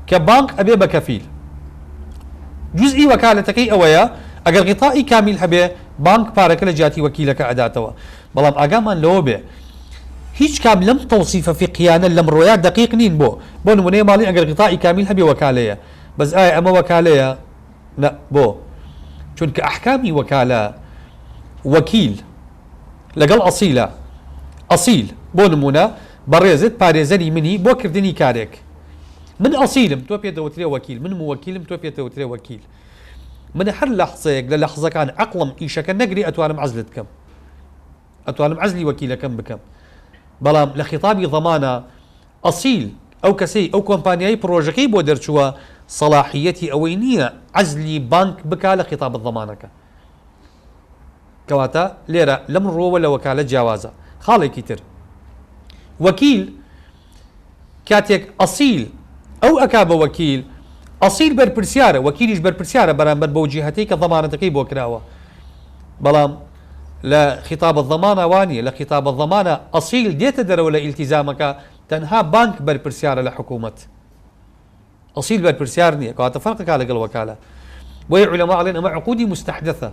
Speaker 1: کە بانک ئەبێ بە کەفیل. جوزئی وەکالەتەکەی ئەوەیە ئەگەر غیتائی کامیل هەبێ بانک پارەکە لە جیاتی وەکیلەکە ئەداتەوە. بەڵام ئاگامان لەوە بێ هیچ کام لەم تەوسیفە فیقهیانە لەمڕۆیا دەقیق نین. بۆ؟ بۆ نمونە ئێمە ئەڵێین ئەگەر غیتائی کامیل هەبێ وەکالەیە. بەس ئایا ئەمە وەکالەیە؟ نا بۆ؟ چونکە ئەحکامی وەکالە وەکیل لەگەڵ ئەسیلە، ئەسیل بۆ نموونە بەڕێزت پارێزەری منی بۆ کردنی کارێک من ئەسیلم تۆ پێت دەوترێ وەکیل من موەکیلم تۆ پێت دەوترێ وەکیل من هەر لەحزەیەک لە لەحزەکان عەقڵم ئیشەکە نەگرێ ئەتوانم عەزلت بکەم ئەتوانم عەزلی وەکیلەکەم بکەم بەڵام لە خیتابی ضەمانە ئەسیل، ئەو کەسەی ئەو کۆمپانیایەی پڕۆژەکەی بۆ دەرچووە، سەڵاحیەتی ئەوەی نییە عەزلی بانک بکا لە خیتاب الضمانەکە. کەواتە لێرە لەم ڕووەوە لە وەکالەت جیاوازە. خاڵێکی تر وەکیل کاتێک ئەسیل ئەو ئەکا بە وەکیل، ئەسیل بەرپرسیارە، وەکیلیش بەرپرسیارە بەرامبەر بەو جیهەتەی کە ضەمانەتەکەی بۆ کراوە. بەڵام لە خیتاب الضمانە وا نییە، لە خیتاب الضمانە ئەسیل دێتە دەرەوە لە ئیلتیزامەکە، تەنها بانک بەرپرسیارە لە حکوومەت. ئەسیل بەرپرسیار نییە، کەواتە فەرقەکە لەگەڵ وەکالە. بۆیە عولەما ئەڵێن ئەمە عقودی مستحدثە،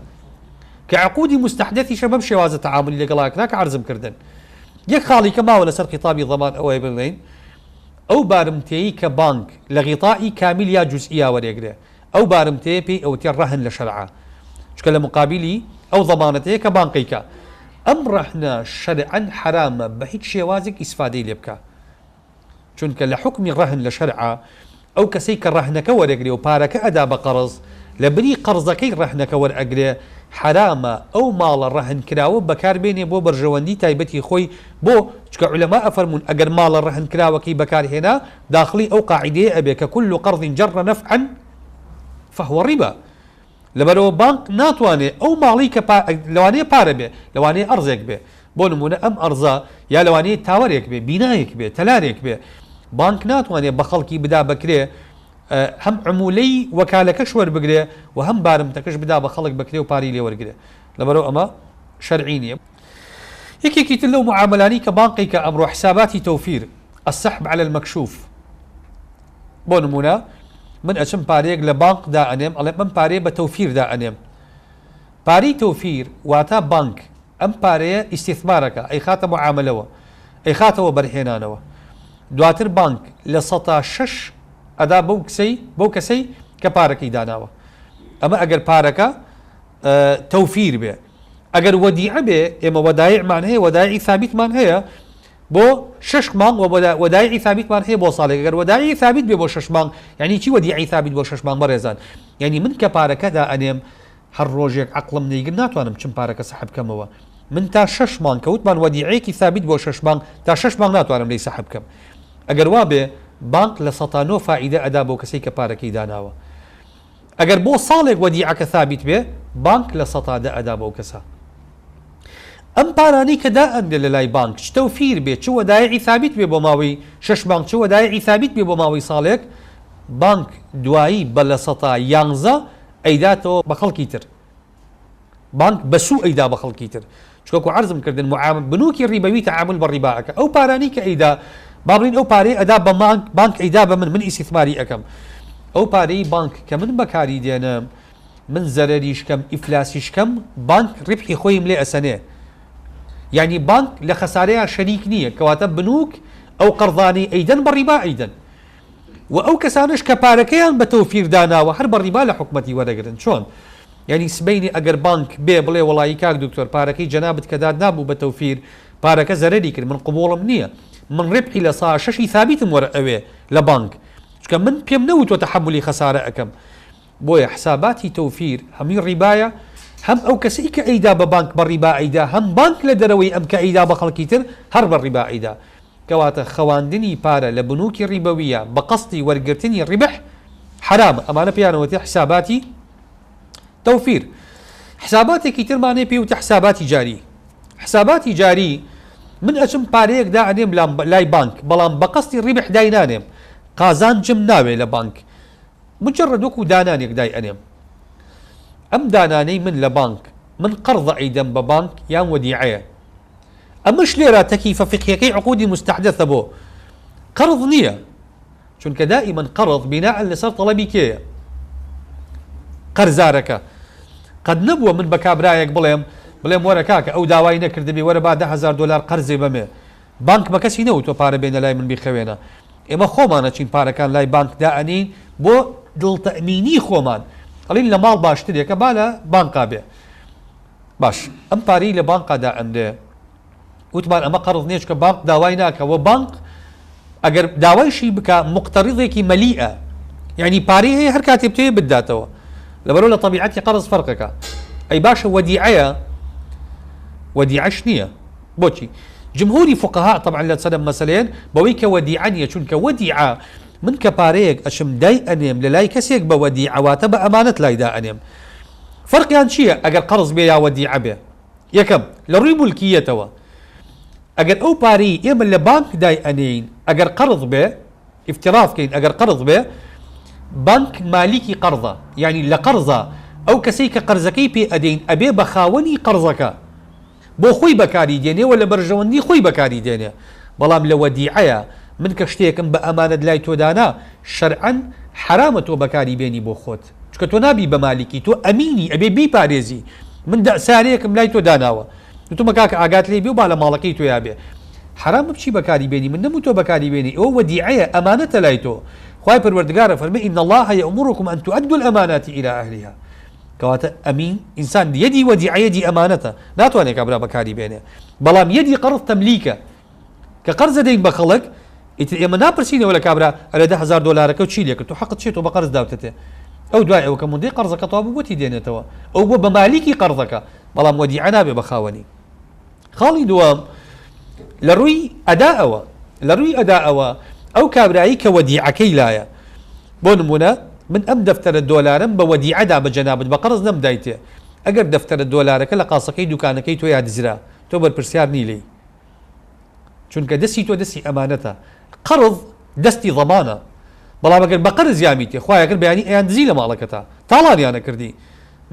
Speaker 1: کە عقودی مستحدثیشە بەم شێوازە تەعامولی لەگەڵا کرا کە عەرزم کردن. یەک خاڵی کە ماوە لەسەر خیتابی ضمان ئەوەیە بڵێین ئەو بارمتەیەی کە بانک لە غیتائی کامیل یا جوزئیا وەرێگرێ ئەو بارمتەیە پێی ئەوتێ ڕەهن لە شەرعا، چونکە لە مقابیلی ئەو ضمانەتەیە کە بانک ئەیکا. ئەم ڕەهنە شەرعەن حەرامە بە هیچ شێوازێک ئیسفادەی لێ بکا. چونکە لە حوکمی ڕەهن لە شەرعا ئەو کەسەی کە ڕەهنەکە وەرەگرێ و پارەکە ئەدا بە قەڕز لە بری قەڕزەکەی ڕەهنەکە وەرئەگرێ حەرامە ئەو ماڵە ڕەهن کراوە بەکار بێنێ بۆ بەرژەوەندی تایبەتی خۆی بۆ چونکە عولەما ئەفەرموون ئەگەر ماڵە ڕەهن کراوەکەی بەکار هێنا داخڵی ئەو قاعیدەیە ئەبێ کە کل قرض جر نفعا فهو ربا لەبەرئەوە بانق ناتوانێ ئەو ماڵەی کە لەوانەیە پارە بێ، لەوانەیە ئەرزێک بێ، بۆ نموونە ئەم ئەرزە یا لەوانەیە تاوەرێک بێ، بینایەک بێ، تەلارێک بێ، بانک ناتوانێ بە خەڵکی بدا بە کرێ، هەم عمولەی وەکالەکەش وەربگرێ و هەم بارمتەکەش بدا بە خەڵک بە کرێ و پارەی لێ وەرگرێ. لەبەرئەوە ئەمە شەرعی نییە. یەکێکی تر لەو معامەلانەی کە بانقی کە ئەمڕۆ حساباتی تەوفیر، السحب علی المکشوف، بۆ نموونە من ئەچم پارەیەک لە بانق دائەنێم ئەڵێم ئەم پارەیە بە تەوفیر دائەنێم پارەی تەوفیر واتا بانک ئەم پارەیە ئیستیثمارەکە ئەیخاتە معامەلەوە ئەیخاتەوە بەرهێنانەوە دواتر بانک 6% ئەدا بەو کسەی بەو کەسەی کە پارەکەی داناوە ئەمە ئەگەر پارەکە تەوفیر بێ ئەگەر وەدیعە بێ ئێمە وەدایعمان هەیە وەدایعی ثابتمان هەیە بۆ شەش مانگ وە وەدایعی ثابتمان هەیە بۆ ساڵێک گەر وەدایعی ثابت بێ بۆ شەش مانگ یعنی چی وەدیعی ثابت بۆ شەش مانگ بەڕێزان یعنی من کە پارەکە دائەنێم هەر ڕۆژێک عەقڵم نەیگر ناتوانم چم پارەکە سەحب کەمەوە من تا شەش مانگ کە وتمان وەدیعەیەکی ثابت بۆ شەش مانگ تا شەش مانگ ناتوانم لێی سەحب کەم ئەگەر وابێ بانق 9% فائیدە ئەدا بۆ کەسەی کە پارەکەی داناوە ئەگەر بۆ ساڵێک وەدیعەکە ثابت بێ بانک 10% ئەدا بەو کەسە. ئەم پارانەی کە دائەنرێ لە لای بانک چ تەوفیر بێ چ وەدایعی ثابت بێ بۆ ماوەی شەش مانگ چ وەدایعی ثابت بێ بۆ ماوەی ساڵێک بانک دوایی بە 11% ئەیداتەوە بە خەڵکی تر. بانک بە سوو ئەیدا بە خەڵکی تر چونکە وەکو عەرزم کردن معامل بنوکی ڕیبەوی تەعامول بە ڕیبا ئەکا ئەو پارانەی کە ئەیدا با بڵێین ئەو پارەی ئەدا بە مانک بانک ئەیدا بە من من ئیسیثماری ئەکەم ئەو پارەی بانک کە من بەکاری دێنم من زەرەریش کەم ئیفلاسیش کەم بانک ڕیبحی خۆیم لێ ئەسەنێ یعنی بانک لە خەسارەیە شەریک نییە کەواتە بنوک ئەو قەرزانەی ئەیدەن بە ڕیبا ئەیدەن وە ئەو کەسانەش کە پارەکەیان بە تەوفیر داناوە هەر بە ڕیبا لە حکومەتی وەرەگرن چۆن؟ یانی سبەینێ ئەگەر بانک بێ بڵێ وەڵایی کاک دکتۆر پارەکەی جەنابت کە دات نابوو بە تەوفیر پارەکە زەرەری کرد من قبوڵم نیە من ڕیبحی 6%ی ثابیتم وەرئەوێ لە بانک چونکە من پێم نەوتوە تەحەمولی خەسارە ئەکەم بۆیە حساباتی تەوفیر هەمووی ڕیبایە هەم ئەو کەسەی کە ئەیدا بە بانک بە ڕیبا ئەیدا هەم بانک لە دەرەوەی ئەم کە ئەیدا بە خەڵکی تر هەر بە ڕیبا ئەیدا کەواتە خەواندنی پارە لە بنوکی ڕیبەویە بە قەستی وەرگرتنی ڕیبح حەرامە ئەمانە پێیان ئەوترێ حساباتی تەوفیر حساباتێکی ترمان هەیە پێی وتە حساباتی جاری حساباتی جاری من ئەچم پارەیەک دائەنێم لای بانک بەڵام بە قەستی ڕیبح داینانێم قازانجم ناوێ لە بانک مجرد وەکو دانانێک دای ئەنێم ئەم دانانەی من لە بانک من قەرزە ئەیدەم بە بانک یان وەدیعەیە ئەمەش لێرە تەکیفە فیقهیەکەی عقودی مستحدثە بۆ قەرض نییە چونکە دائیمەن قەرض بیناء لەسەر تەڵەبی کێیە قەرزارەکە قەت نەبووە من بە کابرایەک بڵێم بڵێم وەرە کاکە ئەو داوای نەکردبێ وەرە با 10,000 دۆلار قەرزێ بەمێ بانک بە کەسی نەوتوە پارە بێنە لای من بیخەوێنە ئێمە خۆمان ئەچین پارەکان لای بانک دائەنێین بۆ دڵ تەئمینی خۆمان ئەڵین لە ماڵ باشترێکە با لە بانقا بێ باش ئەم پارەی لە بانقا دائەنرێ وتمان ئەمە قەرز نییە چونکە بانق داوای ناکە وە بانق ئەگەر داوایشی بکە مقتەڕیزێکی مەلیئە یعنی پارەی هەیە هەر کاتێ بتەوێ بداتەوە لەبەرەوە لە تەبیعەتی قەرز فەرقەکە ئەی باشە وەدیعەیە وەدیعەش نییە بۆچی جمهوری فقهاء طبعا لە سەرم مەسەلەیەن بەوەی کە وەدیعە نییە چونکە وەدیعە من کە پارەیەک ئەچم دای ئەنێم لە لای کەسێک بە وەدیعە واتە بە ئەمانەت لای دائەنێم. فەرقیان چییە ئەگەر قەرز بێ یا وەدیعە بێ؟ یەکەم، لە ڕووی مولکییەتەوە ئەگەر ئەو پارەی ئێمە لە بانک دای ئەنێین ئەگەر قەرز بێ، ئیفتراض کەین ئەگەر قەرز بێ، بانک مالیکی قەرزە، یانی لە قەرزا ئەو کەسەی کە قەرزەکەی پێ ئەدەین ئەبێ بە خاوەنی قەرزەکە. بۆ خۆی بەکاری دێنێ و لە بەرژەوەندی خۆی بەکاری دێنێ بەڵام لە وەدیعەیا من کە شتێکم بە ئەمانەت لای تۆ دانا شەرعەن حەرامە تۆ بەکاری بێنی بۆ خۆت چونکە تۆ نابی بە مالیکی تۆ ئەمینی ئەبێ بیپارێزی من دە سارەیەکم لای تۆ داناوە وتومە کاکە ئاگات لێی بێ و با لە ماڵەکەی تۆیا بێ حەرامە بچی بەکاری بێنی من نەموتوە بەکاری بێنی ئەوە وەدیعەیە ئەمانەتە لای تۆ خوای پەروەردگار ئەفەرمێ ان اللە یامرکم ان تؤدوا الامانات الی اهلها کەواتە ئەمین ئینسان یەدی وەدیعە یەدی ئەمانەتە ناتوانێت کابرا بەکاری بێنێ بەڵام یەدی قەرز تەملیکە کە قەرز دەدەین بە خەڵک ئیتر ئێمە ناپرسینەوە لە کابرا ئەرێ 10,000 دۆلارەکە و چی لێکرد تۆ حەقت چیە تۆ بە قەرز داوتەتێ ئەو دوای ئەوە کە مدەی قەرزەکە تەواو بوو بۆتی دێنێتەوە ئەو بووە بە مالیکی قەرزەکە بەڵام وەدیعە نابێ بە خاوەنی خاڵی دووەم لە ڕووی ئەدائەوە لە ڕووی ئەدائەوە ئەو کابرایی کە وەدیعەکەی لایە بۆ نموونە من ئەم دەفتەرە دۆلارەم بە وەدیعە دا بە جەنابت بە قەرز نەمدایتێ ئەگەر دەفتەرە دۆلارەکە لە قاسەکەی دوکانەکەی تۆیا دزرا تۆ بەرپرسیار نی لێی چونکە دەستی تۆ دەستی ئەمانەتە قەرز دەستی زەمانە بەڵام ئەگەر بە قەرز یامیتێ خوایە گەر بەیانی ئەیان دزی لە ماڵەکەتا تاڵانیانە کردی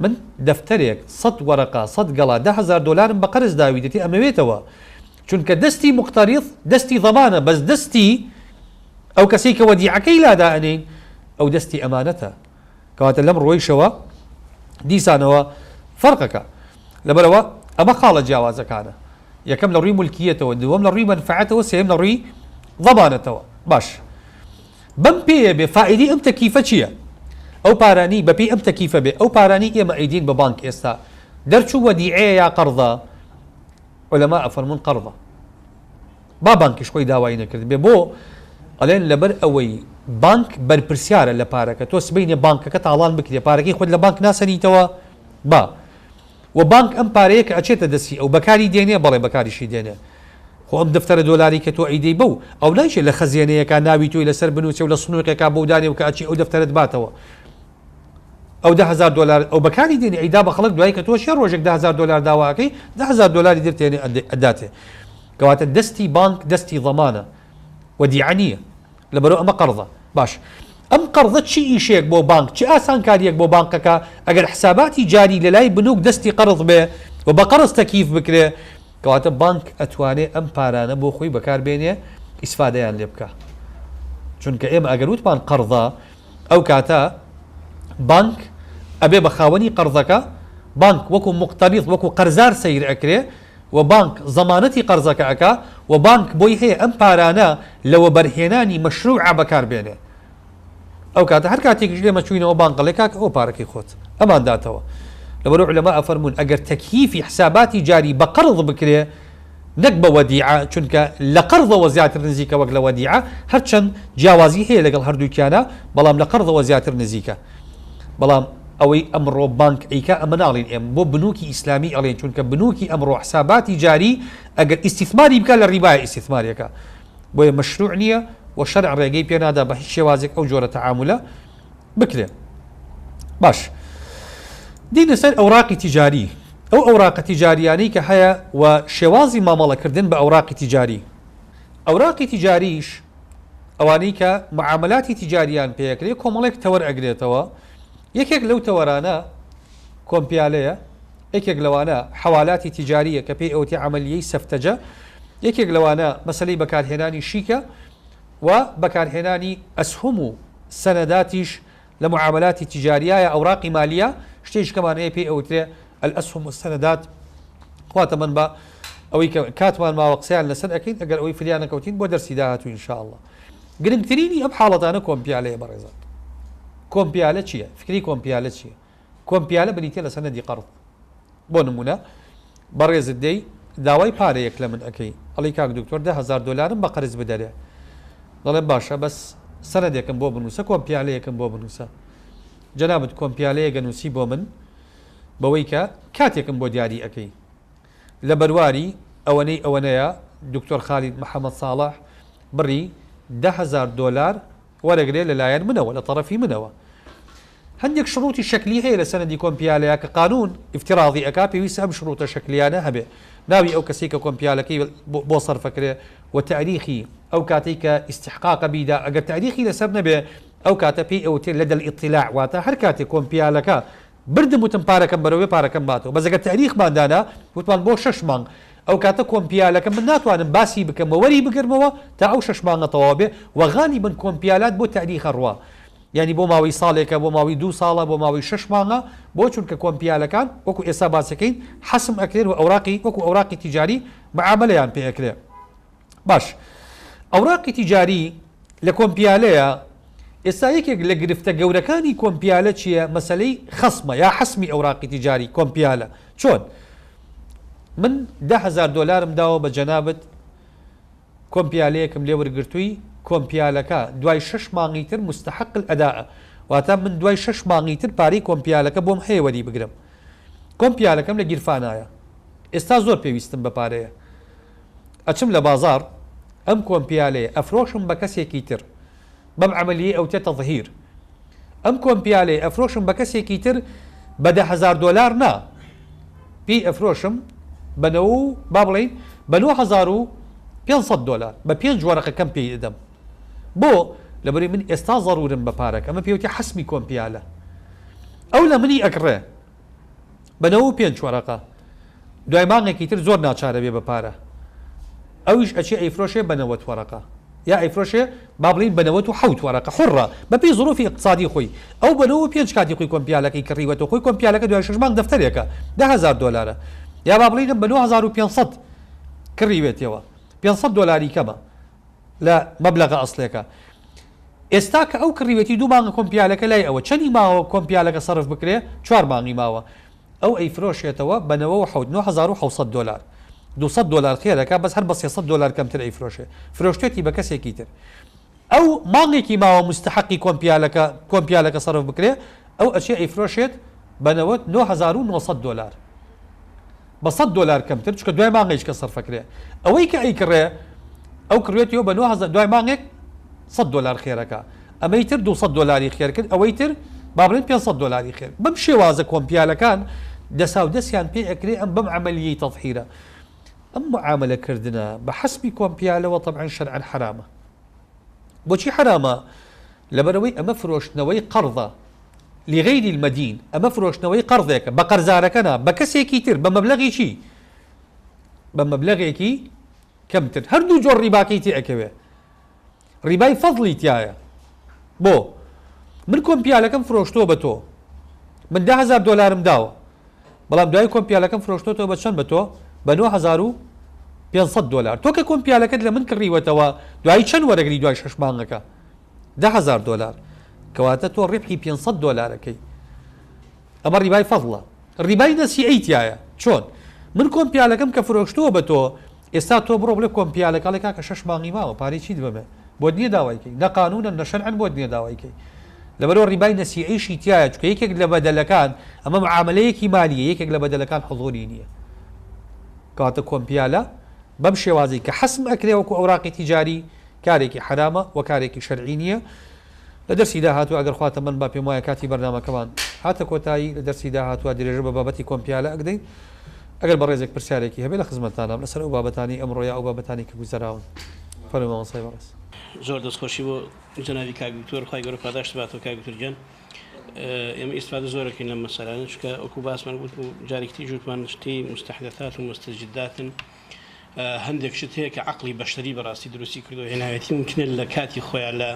Speaker 1: من دەفتەرێک سەت وەرەقە سەت گەڵا 10,000 دۆلارم بە قەرز داویتێ ئەمەوێتەوە چونکە دەستی مقتەریض دەستی زەمانە بەس دەستی ئەو کەسەی کە وەدیعەکەی لادا ئەنێین ئەو دەستی ئەمانەتە کەواتە لەم ڕوویشەوە دیسانەوە فەرقەکە لەبەرەوە ئەمە خاڵە جیاوازەکانە یەکەم لە ڕووی ملکیەتەوە دووەم لە ڕووی مەنفعەتەوە سێیەم لە ڕووی ضمانەتەوە باش بەم پێیە بێ فائیدەی ئەم تەکیفە چییە ئەو پارانی بەپێی ئەم تەکیفە بێ ئەو پارانی ئێمە ئەیدین بە بانک ئێستا دەرچوو وەدیعەیە یا قەرزە عولەما ئەفەرموون قەرزە با بانکیش خۆی داوای نەکردبێ بۆ؟ ئەڵێن لەبەر ئەوەی بانک بەرپرسیارە لە پارەکە تۆ سبەینێ بانکەکە تاڵان بکرێ پارەکەی خۆت لە بانک ناسەنیتەوە با وە بانک ئەم پارەیە کە ئەچێتە دەستی ئەو بەکاری دێنێ بەڵێ بەکاریشی دێنێ خۆ ئەم دەفتەرە دۆلاری کە تۆ ئەیدەی بەو ئەو نایچێ لە خەزێنەیەکا ناوی تۆی لەسەر بنووسێ و لە سنووقێکا بەو دانێ و کە ئەچی ئەو دەفتەرەت باتەوە ئەو 10,000 دۆلار ئەو بەکاری دێنێ ئەیدا بە خەڵک دوای کە تۆ شێ ڕۆژێک 10,000 دۆلار داوا ئەکەی 10,000 دۆلاری درتێنێ ئەداتێ کەواتە دەستی بانک دەستی ضەمانە وەدیعە نییە لەبەرئەوە ئەمە قەرزە باش ئەم قەرزە چی ئیشێک بۆ بانک چ ئاسانکاریەک بۆ بانقەکە ئەگەر حساباتی جاری لەلای بنوک دەستی قەرز بێ و بە قەرز تەکیف بکرێ کەواتە بانک ئەتوانێ ئەم پارانە بۆ خۆی بەکار بێنێ ئیسفادەیان لێ بکا چونکە ئێمە ئەگەر وتمان قەرزە ئەو کاتە بانک ئەبێ بە خاوەنی قەرزەکە بانک وەکو مقتەریض وەکو قەرزار سەیر ئەکرێ و بانک زەمانەتی قەرزەکە ئەکا و بانک بۆی هەیە ئەم پارانە لە وەبەرهێنانی مەشروعا بەکار بێنێ ئەو کاتە هەر کاتێکیش ئێمە چوینەوە بانک ئەڵێ کاکە ئەوە پارەکەی خۆت ئەمان داتەوە لەبەرو عولەما ئەفەرموون ئەگەر تەکییفی حساباتی جاری بە قەرض بکرێ نەک بە وەدیعە چونکە لە قەرضەوە زیاتر نزیکە وەک لە وەدیعە هەرچەند جیاوازی هەیە لەگەڵ هەردووکیانا بەڵام لە قەرضەوە زیاتر نزیکە بەڵام ئەوەی ئەمڕۆ بانک ئەیکا ئەمە ناڵێین ئێمە بۆ بنوکی ئیسلامی ئەڵێین چونکە بنوکی ئەمڕۆ حساباتی جاری ئەگەر ئیستیثماری بکا لە ڕیبایە ئیستیثماری ئەکا بۆیە مەشروع نییە و شەرع ڕێگەی پێ نادا بە هیچ شێوازێک ئەو جۆرە تەعامولە بکرێ باش دینە سەر ئەوراقی تیجاری ئەو ئەوراقە تیجاریانەی کە هەیە و شێوازی مامەڵەکردن بە ئەوراقی تیجاری ئەوراقی تیجاریش ئەوانەی کە معاملاتی تیجاریان پێکرێ کۆمەڵێک تەوەر ئەگرێتەوە یەکێک لەو تەوەرانە کۆمپیالەیە، یەکێک لەوانە حەوالاتی تیجارییە کە پێی ئەوتێ عەمەلیەی سەفتەجە، یەکێک لەوانە مەسەلەی بەکارهێنانی شیکە و بەکارهێنانی ئەسهوم و سەنەداتیش لە معامەلاتی تیجاریایە، ئەوراقی مالیە، شتێکیش کەمان هەیە پێی ئەوترێ الاسهم والسندات. خوا تەمەن با ئەوەی کە کاتمان ماوە قسەیان لەسەر ئەکەین ئەگەر ئەوەی فریا نەکەوتین بۆ دەرسی داهاتوو ان شاء اللە. گرنگترینی ئەم حاڵەتانە کۆمپیالەیە بەڕێزان. کۆمپیالە چییە؟ فکری کۆمپیالە چییە؟ کۆمپیالە بریتیە لە سەنەدی قەرض. بۆ نموونە بەڕێزت دێی داوای پارەیەک لە من ئەکەی ئەڵێی کاک دکتۆر 10,000 دۆلارم بە قەرز بدەرێ. دەڵێم باشە بەس سەنەدێکم بۆ بنووسە کۆمپیالەیەکم بۆ بنووسە. جەنابت کۆمپیالەیەک ئەنووسی بۆ من بەوەی کە کاتێکم بۆ دیاری ئەکەی. لە بەرواری ئەوەنەی ئەوەنەیە دکتۆر خالید محەمەد ساڵح بڕی 10,000 دۆلار. وەرەگرێ لە لایەن منەوە، لە تەڕەفی منەوە. هەندێک شرووتی شەکلی هەیە لە سەنەدی کۆمپیالەیا کە قانوون ئیفتراضی ئەکا پێویستە ئەم شرووتە شەکلیانە هەبێ، ناوی ئەو کەسەی کە کۆمپیالەکەی بۆ سەرف ئەکرێ و تاریخی ئەو کاتەی کە ئیستحقاقە بیدا، ئەگەر تاریخی لەسەر نەبێ ئەو کاتە پێی ئەوترێ لەدە الاطلاع واتە هەر کاتێ کۆمپیالەکە بردم وتم پارەکەم بەرەوێ پارەکەم باتەوە بەس ئەگەر تاریخمان دانا وتمان بۆ شەش مانگ ئەو کاتە کۆمپیالەکە من ناتوانم باسی بکەم و وەری بگرمەوە تا ئەو شەش مانگە تەواو بێ وە غالیبەن کۆمپیالات بۆ تاریخ ئەڕوا یانی بۆ ماوەی ساڵێکە بۆ ماوەی دوو ساڵە بۆ ماوەی شەش مانگە بۆ چونکە کۆمپیالەکان وەکو ئێستا باسەکەین حەسم ئەکرێن و ئەوراقی وەکو ئەوراقی تیجاری معامەلەیان پێ ئەکرێ باش ئەوراقی تیجاری لە کۆمپیالەیە ئێستا یەکێک لە گرفتە گەورەکانی کۆمپیالە چییە مەسەلەی خەسمە یا حەسمی ئەوراقی تیجاری کۆمپیالە چۆن من 10هزار دۆلارم داوە بە جەنابت کۆمپیالەیەکم لێ وەرگرتووی کۆمپیالەکە دوای شەش مانگی تر مستحق الاداء واتە من دوای شەش مانگی تر پارەی کۆمپیالەکە بۆم هەیە وەری بگرم کۆمپیالەکەم لە گیرفانایە ئێستا زۆر پێویستم بە پارەیە ئەچم لە بازاڕ ئەم کۆمپیالەیە ئەفرۆشم بە کەسێکی تر بەم عەمەلیەی ئەوتێ تەظهیر ئەم کۆمپیالەیە ئەفرۆشم بە کەسێکی تر بە 10,000 دۆلار نا پێی ئەفرۆشم بە نەوە و با بڵێین بە 9500 دۆلار بە پێنج وەرەقە کەم پێی ئەدەم بۆ لەبەری من ئێستا زەرورم بە پارەکە ئەمە پێوتی حەسمی کۆمپیالە ئەو لە منی ئەکڕێ بە 95 وەرەقە دوای مانگێکی تر زۆر ناچارە بێ بە پارە ئەویش ئەچێ ئەیفرۆشێ بە 90 وەرەقە یا ئەیفرۆشێ با بڵێین بە 97 وەرەقە حوڕە بە پێی زروفی ئیقتسادی خۆی ئەو بە 95 کاتی خۆی کۆمپیالەکەی کڕیوەتەوە خۆی کۆمپیالەکە دوای شەش مانگ دەفتەرێکە 10,000 دۆلارە یا با بڵێین بە 9500 کڕیوێتەوە 500 دۆلاری کەمە لە مەبلەغە ئەسڵیەکە ئێستا کە ئەو کڕیوێتی دوو مانگە کۆمپیالەکە لای ئەوە چەنی ماوە کۆمپیالەکە سەرف بکرێ چوار مانگی ماوە ئەو ئەیفرۆشێتەوە بە 97 9700 دۆلار 200 دۆلار خێرەکە بەس هەر بە 300 دۆلار کەمتر ئەیفرۆشێ فرۆشتێتی بە کەسێکی تر ئەو مانگێکی ماوە مستحقی کۆمپیالەکە کۆمپیالەکە سەرف بکرێ ئەو ئەچێ ئەیفرۆشێت بە 9900 دۆلار بە 100 دۆلار کەمتر چونکە دوای مانگێک کە سەرفەکرێ ئەوەی کە ئەیکڕێ ئەو کڕێتیەوە بە 9000 دوای مانگێک 100 دۆلار خێرەکە ئەمەی تر 200 دۆلاری خێر کرد ئەوەی تر با بڵێن 500 دۆلاری خێر بەم شێوازە کۆمپیالەکان دەسا و دەستیان پێ ئەکرێ ئەم بەم عەمەلیەی تەظهیرە ئەم معامەلەکردنە بە حەسمی کۆمپیالەوە تەبعەن شەرعەن حەرامە بۆچی حەرامە لەبەرئەوەی ئەمە فرۆشتنەوەی قەرزە لغیر المدین ئەمە فرۆشتنەوەی قەرزێکە بە قەرزارەکە نا بە کەسێکی تر بە مەبلەغی چی بە مەبلەغێکی کەمتر هەردوو جۆر ڕیباکەی تێ ئەکەوێ ڕیبای فەزڵی تایە بۆ من کۆمپیالەکەم فرۆشتووە بە تۆ من 10,000 دۆلارم داوە بەڵام دوای کۆمپیالەکەم فرۆشتۆتەوە بە چەند بە تۆ بە 9500 دۆلار تۆ کە کۆمپیالەکەت لە من کڕیوەتەوە دوایی چەند وەرەگری دوای شەش مانگەکە 10,000 دۆلار کەواتە تۆ ڕیبحی 500 دۆلارەکەی ئەمە ڕیبای فەزڵە ڕیبای نەسیئەی تایە چۆن من کۆمپیالەکەم کە فرۆشتووە بە تۆ ئێستا تۆ بڕۆ بڵێ کۆمپیالەکە ئەڵێ کاکە شەش مانگی ماوە پارەی چیت بەمێ بۆت نییە داوای کەی نە قانونەن نە شەرعەن بۆت نییە داوای کەی لەبەرەوە ڕیبای نەسیئەیشی تایە چونکە یەکێک لە بەدەلەکان ئەمە معاملەیەکی مالیە یەکێک لە بەدەلەکان حزوری نییە کەواتە کۆمپیالە بەم شێوازەی کە حەسم ئەکرێ وەکو ئەوراقی تیجاری کارێکی حەرامە و کارێکی شەرعی نییە لە دەرسی داهاتوو ئەگەر خوا تەمەن با پێم وایە کاتی بەرنامەکەمان هاتە کۆتایی لە دەرسی داهاتووە درێژە بە بابەتی کۆمپیالە ئەگدەین ئەگەر بەڕێزێک پرسیارێکی هەبێ لە خزمەتتانام لەسەر ئەو بابەتانەی ئەمڕۆ یا ئەو بابەتانەی کە گوزەراون فەرموو مامۆستای بەڕێز.
Speaker 2: زۆر دەستخۆشی بۆ جەنابی کاک دکتۆر خوای گەورە پاداشت باتەوە کاک دکتۆر گیان ئێمە ئیستفادە زۆر ئەکەین لەم مەسەلانە چونکە وەکو باسمان وت و جارێکی تریش وتمان شتی مستحدثات و مستجداتن هەندێک شت هەیە کە عەقڵی بەشەری بەڕاستی دروستی کردووە هێناوێتی ممکنە لە کاتی خۆیان لە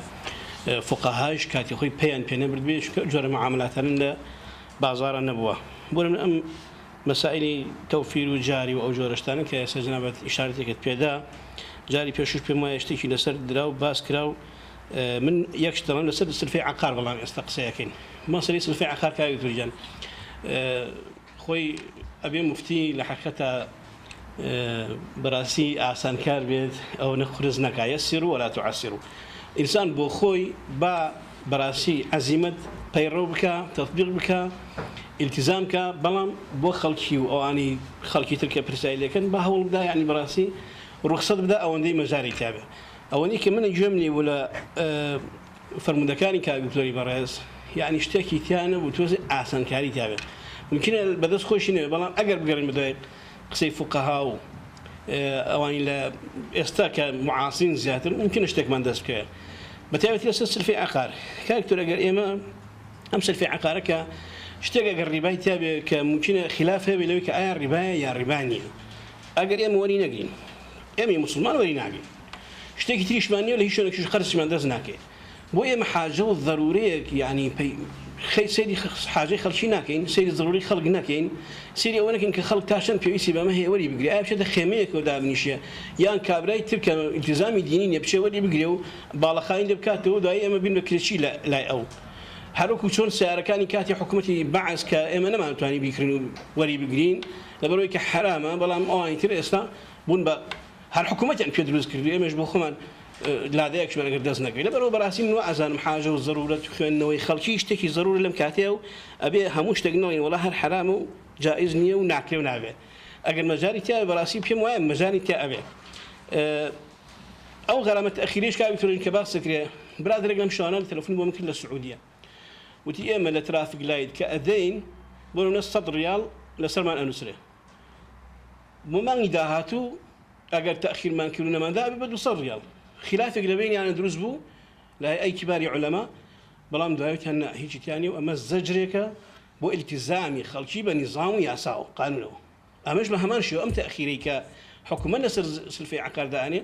Speaker 2: فقەهایش کاتی خۆی پێیان پێ نەبردبێ چونکە ئەو جۆرە معاملاتانە لە بازاڕا نەبووە بۆ نمونە ئەم مەسائلی تەوفیر و جاری و ئەو جۆرە شتانە کە ئێستا جەنابت ئیشارەتێکت پێدا جاری پێشوش پێم وایە شتێکی لەسەر درا و باس کرا و من یەک شت دەڵێم لەسەر سلفەی عەقار بەڵام ئێستا قسەیەکەین مەسەلەی سلفەی عەقار کاک دکتۆر گیان خۆی ئەبێ موفتی لە حەقیقەتا بەراستی ئاسانکار بێت ئەوەنە قورس نەکا یسروا ولا تعسروا ئینسان بۆ خۆی با بەراستی عەزیمەت پەیڕەو بکا تەتبیق بکا ئیلتیزام کا بەڵام بۆ خەڵکی و ئەوانەی خەڵکی تر کە پرسیاری لێکەن با هەوڵ بدا یانی بەراستی ڕوخسەت بدا ئەوەندەی مەجالی تیابێ ئەوەنەی کە من گوێم لێ بوو لە. فەرموودەکانی کاک دکتۆری بەڕێز یانی شتێکی تیا نەبوو تۆزێ ئاسانکاری تیا بێت ممکنە بەدەست خۆشی نەبێت بەڵام ئەگەر بگەڕین بەدوای قسەی فوقەها و ئەوانی لە ئێستا کە معاصرین زیاتر ممکنە شتێکمان دەست بکەوێت بە تایبەتی لەسەر سلفی عقار کاک دکتۆر ئەگەر ئێمە ئەم سلفی عقارە کە شتێک ئەگەر ڕیبای تیا بێ کە ممکنە خلاف هەبێ لەوەی کە ئایا ڕیبایە یا ڕیبا نییە ئەگەر ئێمە وەری نەگرین ئێمەی موسڵمان وەری ناگرین شتێکی تریشمان نییە لە هیچ شوێنێکیش قەرزیشمان دەست ناکەوێت بۆ ئێمە حاجە و زەرورەیەک یعنی پەی سەیری حاجەی خەڵکی ناکەین سەیری زەروری خەڵک نەکەین سەیری ئەوە نەکەین کە خەڵک تا چەند پێویستی بەمە هەیە وەری بگرێ ئایا بچێتە خێمەیەکەوە دابنیشێ یان کابرای تر کە ئیلتیزامی دینی نییە بچێ وەری بگرێ و باڵەخانی لێ بکاتەوە دوایی ئێمە بین بە کرێچی لای ئەو هەروەکو چۆن سیارەکانی کاتی حکوومەتی بەعس کە ئێمە نەمانتوانی بیکڕین و وەری بگرین لەبەرەوەی کە حەرامە بەڵام ئەوانی تر ئێستا بوون بە هەر حکوومەتیان پێ دروست کردو ئێمەش بۆ خۆمان لادەیەکشمان ئەگەر دەست نەکەوێت. لەبەرئەوە بەڕاستی من وا ئەزانم حاجە و زەرورەت خوێندنەوەی خەڵکی شتێکی زەرورە لەم کاتەیە و ئەبێ هەموو شتێک نەڵێین وەڵا هەر حەرامە و جائیز نییە و ناکرێ و نابێ. ئەگەر مەجالی تیا بێ بەڕاستی پێم وایە مەجالی تیا ئەبێ. ئەو غەرامە تەئخیرەیش کاک دکتۆر کە باس دەکرێ برادەرێک لەم شەوانە تەلەفۆنی بۆ من کرد لە سعودیە وتی ئێمە لە traffic light کە ئەدەین بۆ نمونە 100 ڕیاڵ لەسەرمان ئەنووسرێ بۆ مانگی داهاتوو ئەگەر تەئخیرمان کرد و نەماندا ئەبێ بە 200 ڕیاڵ. خیلافێک لە بەینیانە دروست بوو لای ئەی کیباری عولەما، بەڵام دوای وتیان نا هیچی تیا نیە و ئەمە زەجرێکە بۆ ئیلتیزامی خەڵکی بە نیزام و یاسا و قانونەوە. ئەمەش بە هەمان شێوە ئەم تەئخیرەی کە حکومەت لەسەر سلفەی عەقار دائەنێ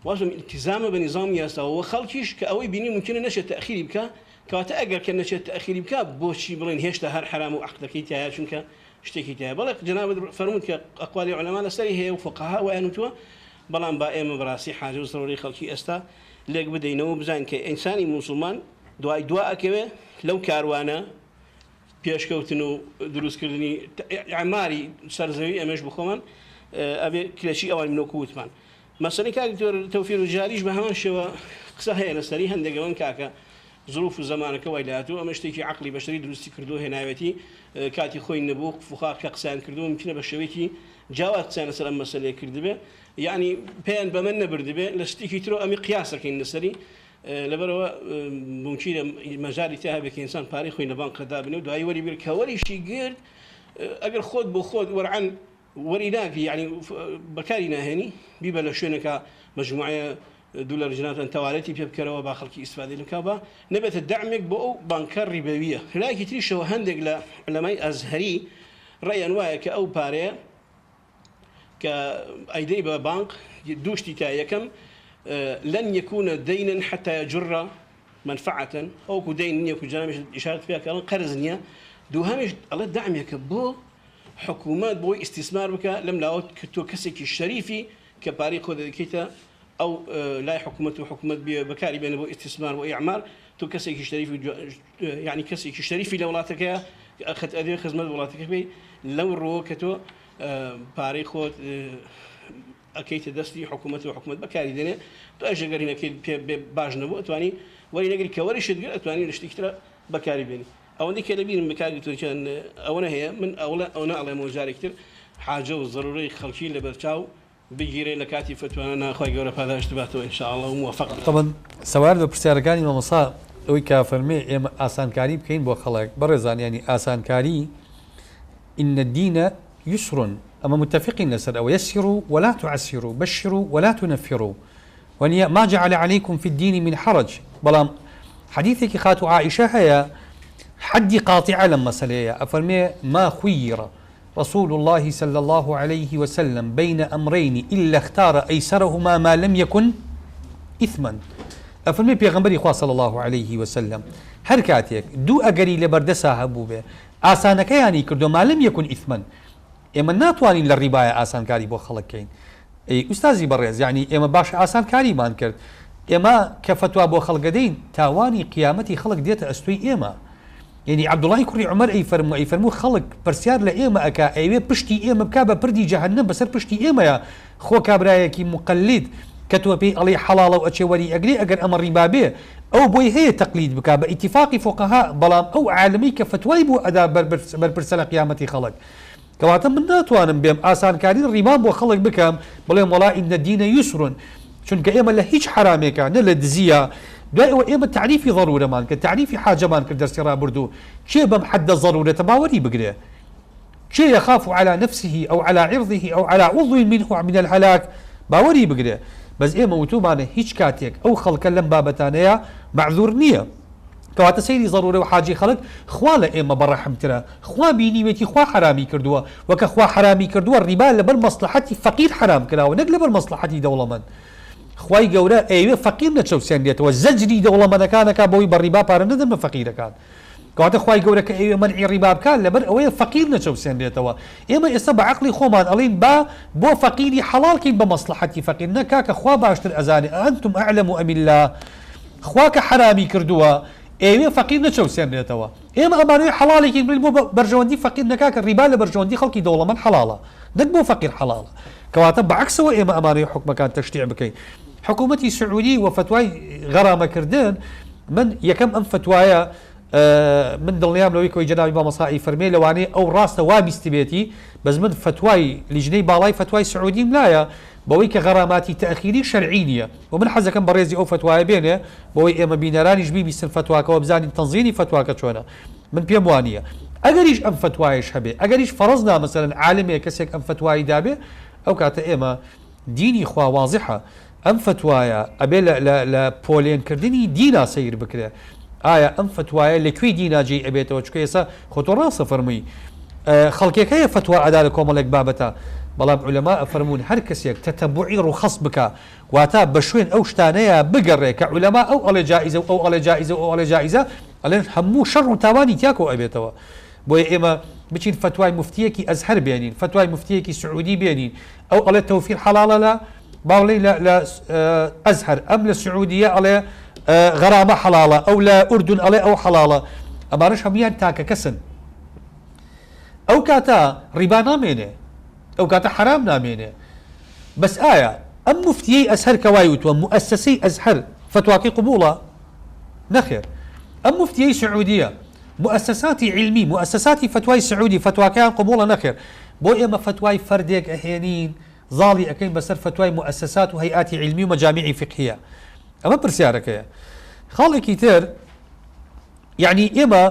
Speaker 2: وازم ئیلتیزامە بە نیزام و یاساوە و خەڵکیش کە ئەوەی بینی مومکینە نەچێت تەئخیری بکا، کەواتە ئەگەر کە نەچێت تەئخیری بکا بۆچی بڵێین هێشتا هەر حەرامە و عەقدەکەی تیایە چونکە شتێکی تیایە بەڵێ جەنابت فەرمووت کە ئەقوالی عولەما لەسەری هەیە و فوقەها وایان وتووە بەڵام با ئێمە بەڕاستی حاجە و زەروری خەڵکی ئێستا لێک بدەینەوە و بزانین کە ئینسانی موسڵمان دوای دوا ئەکەوێ لەو کاروانە پێشکەوتن و دروستکردنی ئیعماری سەرزەوی ئێمەش بخۆمان ئەبێ کرێچی ئەوان بنۆکو وتمان مەسەلەی کاک دکتۆر تەوفیر و جاریش بە هەمان شێوە قسە هەیە لەسەری هەندێک ئەڵێن کاکە زروف و زەمانەکە وای لێهاتووە ئەمە شتێکی عەقڵی بەشەری دروستی کردووە هێناوێتی کاتی خۆی نەبوو فوقا کە قسەیان کردووە ممکنە بە شێوەیەکی جیاواز قسەیان لەسەر ئەم مەسەلەیە کردبێ یعنی پێیان بەمە نەبردبێ لە شتێکی ترەوە ئەمی قیاسەکەین لەسەری لەبەرەوە ممکنە مەجالی تیا هەبێ کە ئینسان پارەی خۆی لە بانقە دابنێ و دوایی وەری بگرێت کە وەریشی گرت ئەگەر خۆت بۆ خۆت وەرعەن وەری ناگری یانی بەکاری ناهێنی بیبە لە شوێنێکا مەجموعەیە دولار جناتان تەوالێتی پێ بکەرەوە با خەڵکی ئیستفادەی لێ بکا با نەبێتە دەعمێک بۆ ئەو بانکە ڕیبەویە لایەکی تریشەوە هەندێک لە عولەمای ئەزهەری ڕەیان وایە کە ئەو پارەیە کە ئەیدەی بە بانق دوو شتی تیا یەکەم لن يكون دينا حتى يجر منفعة ئەوەکو دەین نییە کو جنابیش ئیشارەت پێ کە ئەڵێن قەرز نییە دووهەمیش ئەڵێ دەعمێکە بۆ حکوومەت بۆی ئیستیسمار بکە لەم لاوە کە تۆ کەسێکی شەریفی کە پارەی خۆت دەکەیتە ئەو لای حکوومەت و حکوومەت بێ بەکاری بێنە بۆ ئیستیسمار و ئیعمار تۆ کەسێکی شەریفی یعنی کەسێکی شەریفی لە وڵاتەکەیە خەت ئەدێ خزمەت وڵاتەکە بی لەو ڕووە کە تۆ پارەی خۆت ئەکەیتە دەستی حکوومەت و حکوومەت بەکاری دێنێ تۆ ئەژ ئەگەر هینەکەی پێ باش نەبوو ئەتوانی وەری نەگری کە وەریشت گرت ئەتوانی لە شتێکی ترە بەکاری بێنی ئەوەندەی کە لەبیرم بێ کاک دکتۆر گیان ئەوەنە هەیە من ئەوڵێ ئەوەنە ئەڵێمەوە جارێکی تر حاجە و زەرورەی خەڵکی لەبەرچاو بگیرێ لە کاتی فەتوانا خوای گەورە پاداشت باتەوە ان شاء اللە و موفق بکات.
Speaker 1: تەبعەن سەبارەت بە پرسیارەکانی مامۆستا ئەوەی کە فەرمووی ئێمە ئاسانکاری بکەین بۆ خەڵک بەڕێزان یانی ئاسانکاری ان الدین یسر ئەمە متفقین لەسەر ئەوە یسروا ولا تعسروا بشروا ولا تنفروا وەنیە ما جعل علیکم فی الدین من حرج بەڵام حەدیثێکی خاتوو عائشە هەیە حەدی قاطعە لەم مەسەلەیە ئەفەرمێ ما خیر رسول الله صلى الله عليه وسلم بين أمرين إلا اختار أيسرهما ما لم يكن إثما ئەفەرمێ پێغەمبەری خوا صلى الله عليه وسلم هەر کاتێک دوو ئەگەری لەبەردەسا هەبوو بێ ئاسانەکەیانی کردو ما لم يكن إثما ئێمە ناتوانین لە ڕیبایە ئاسانکاری بۆ خەڵک کەین ئەی ئوستازی بەڕێز یانی ئێمە باشە ئاسانکاریمان کرد ئێمە کە فەتوا بۆ خەڵک ئەدەین تاوانی قیامەتی خەڵک دێتە ئەستۆی ئێمە یعنی عەبدوڵای کوڕی عومەر ئەی فەرموو ئەی فەرموو خەڵک پرسیار لە ئێمە ئەکا ئەیەوێ پشتی ئێمە بکا بە پردی جەهەنەم بەسەر پشتی ئێمەیە خۆ کابرایەکی موقەلید کە تۆ پێی ئەڵێی حەڵاڵە و ئەچێ وەری ئەگرێ ئەگەر ئەمە ڕیبا بێ ئەو بۆی هەیە تەقلید بکا بە ئیتیفاقی فوقەها بەڵام ئەو عالمەی کە فەتوای بۆ ئەدا بەرپرسە لە قیامەتی خەڵک کەواتە من ناتوانم بێم ئاسانکاری ڕیبام بۆ خەڵک بکەم بڵێم وەڵا ان الدین یسر چونکە ئێمە لە هیچ حەرامێکا نە لە دزیە دوای ئەوە ئێمە تەعریفی ضرورەمان کرد، تەعریفی حاجەمان کرد دەرسی ڕابردوو، کێ بەم حەدە ضرورەتە با وەری بگرێ؟ کێ یخاف علی نفسه او علی عرضه او علی عضو منه من الهلاک با وەری بگرێ؟ بەس ئێمە وتومانە هیچ کاتێک ئەو خەڵکە لەم بابەتانەیا مەعزور نیە. کەواتە سەیری زەرورە و حاجەی خەڵک، خوا لە ئێمە بەڕەحمترە، خوا بینیوێتی خوا حەرامی کردووە، وە کە خوا حەرامی کردووە ڕیبا لەبەر مەسڵەحەتی فەقیر حەرام کراوە نەک لەبەر مەسڵەحەتی دەوڵەمەند. خوای گەورە ئەیەوێ فەقیر نەچەوسێنرێتەوە زەجری دەوڵەمەنەکان ئەکا بەوەی بە ڕیبا پارە نەدەن بە فەقیرەکان. کەواتە خوای گەورە کە ئەیەوێ مەنعی ڕیبا بکا لەبەر ئەوەیە فەقیر نەچەوسێنرێتەوە. ئێمە ئێستا بە عەقڵی خۆمان ئەڵێین با بۆ فەقیری حەڵاڵ کەین بە مەسڵەحەتی فەقیر، نا کاکە خوا باشتر ئەزانێ ئەنتم اعلم ام اللە. خوا کە حەرامی کردووە ئەیەوێ فەقیر نەچەوسێنرێتەوە. ئێمە ئەمانەوێ حەڵاڵی کەین بڵێین بۆ بەرژەوەندی فەقیر نە کاکە ڕیبا لە بەرژەوەندی خەڵکی دەوڵەمەند حەڵاڵە نەک بۆ فەقیر حەڵاڵە. کەواتە بە عەکسەوە ئێمە ئەمانەوێ حوکمەکان تەشریع بکەین. حکوومەتی سعودی و فەتوای غەرامەکردن من یەکەم ئەم فەتوایە من دڵنیام لەوەی کەوەی جەنابی مامۆستا ئەیفەرمێ لەوانەیە ئەو ڕاستە وا بیستبێتی بەس من فەتوای لیژنەی باڵای فەتوای سعودیم لایە بەوەی کە غەراماتی تەئخیری شەرعی نییە و من حەزەکەم بەڕێزی ئەو فەتوایە بێنێ بەوەی ئێمە بینەرانیش بیبیستن فەتواکە و بزانین تەنزیلی فەتواکە چۆنە من پێم وانییە ئەگەریش ئەم فەتوایەش هەبێ ئەگەریش فەڕزنا مەسەلەن عالمێ کەسێک ئەم فەتوایی دابێ ئەو کاتە ئێمە دینی خوا وازحە ئەم فەتوایە ئەبێ لە لە لە پۆلێن کردنی دینا سەیر بکرێ ئایا ئەم فەتوایە لە کوێی دینا جێی ئەبێتەوە چونکە ئێستا خۆ تۆ ڕاستە فەرمووی خەڵکێک هەیە فەتوا ئەدا لە کۆمەڵێک بابەتە بەڵام عولەما ئەفەرموون هەر کەسێک تەتەبوعی ڕوخەس بکا واتا بە شوێن ئەو شتانەیا بگەڕێ کە عولەما ئەو ئەڵێ جائیزە و ئەو ئەڵێ جائیزە و ئەو ئەڵێ جائیزە ئەڵێن هەموو شەڕ و تاوانی تیا کۆ ئەبێتەوە بۆیە ئێمە بچین فەتوای موفتیەکی ئەزهەر بێنین فەتوای موفتیەکی سعودی بێنین ئەو ئەڵێ تەوفیر حەڵاڵە لە با بڵێین لە لە ئەزهەر ئەم لە سعودیە ئەڵێ غەرامە حەڵاڵە ئەو لە ئوردون ئەڵێ ئەو حەڵاڵە ئەمانەش هەمویان تاکە کەسن ئەو کاتە ڕیبا نامێنێ ئەو کاتە حەرام نامێنێ بەس ئایا ئەم موفتیەی ئەزهەر کە وای وتوە موئەسەسەی ئەزهەر فەتواکەی قبوڵە؟ نەخێر ئەم موفتیەی سعودیە موئەسەساتی عیلمی موئەسەساتی فەتوای سعودی فەتواکەیان قبوڵە نەخێر بۆ ئێمە فەتوای فەردێک ئەهێنین زاڵی ئەکەین بەسەر فەتوای موئەسەسات و هەیئاتی عیلمی و مەجامیعی فیقهیە ئەمە پرسیارەکەیە خاڵێکی تر یەعنی ئێمە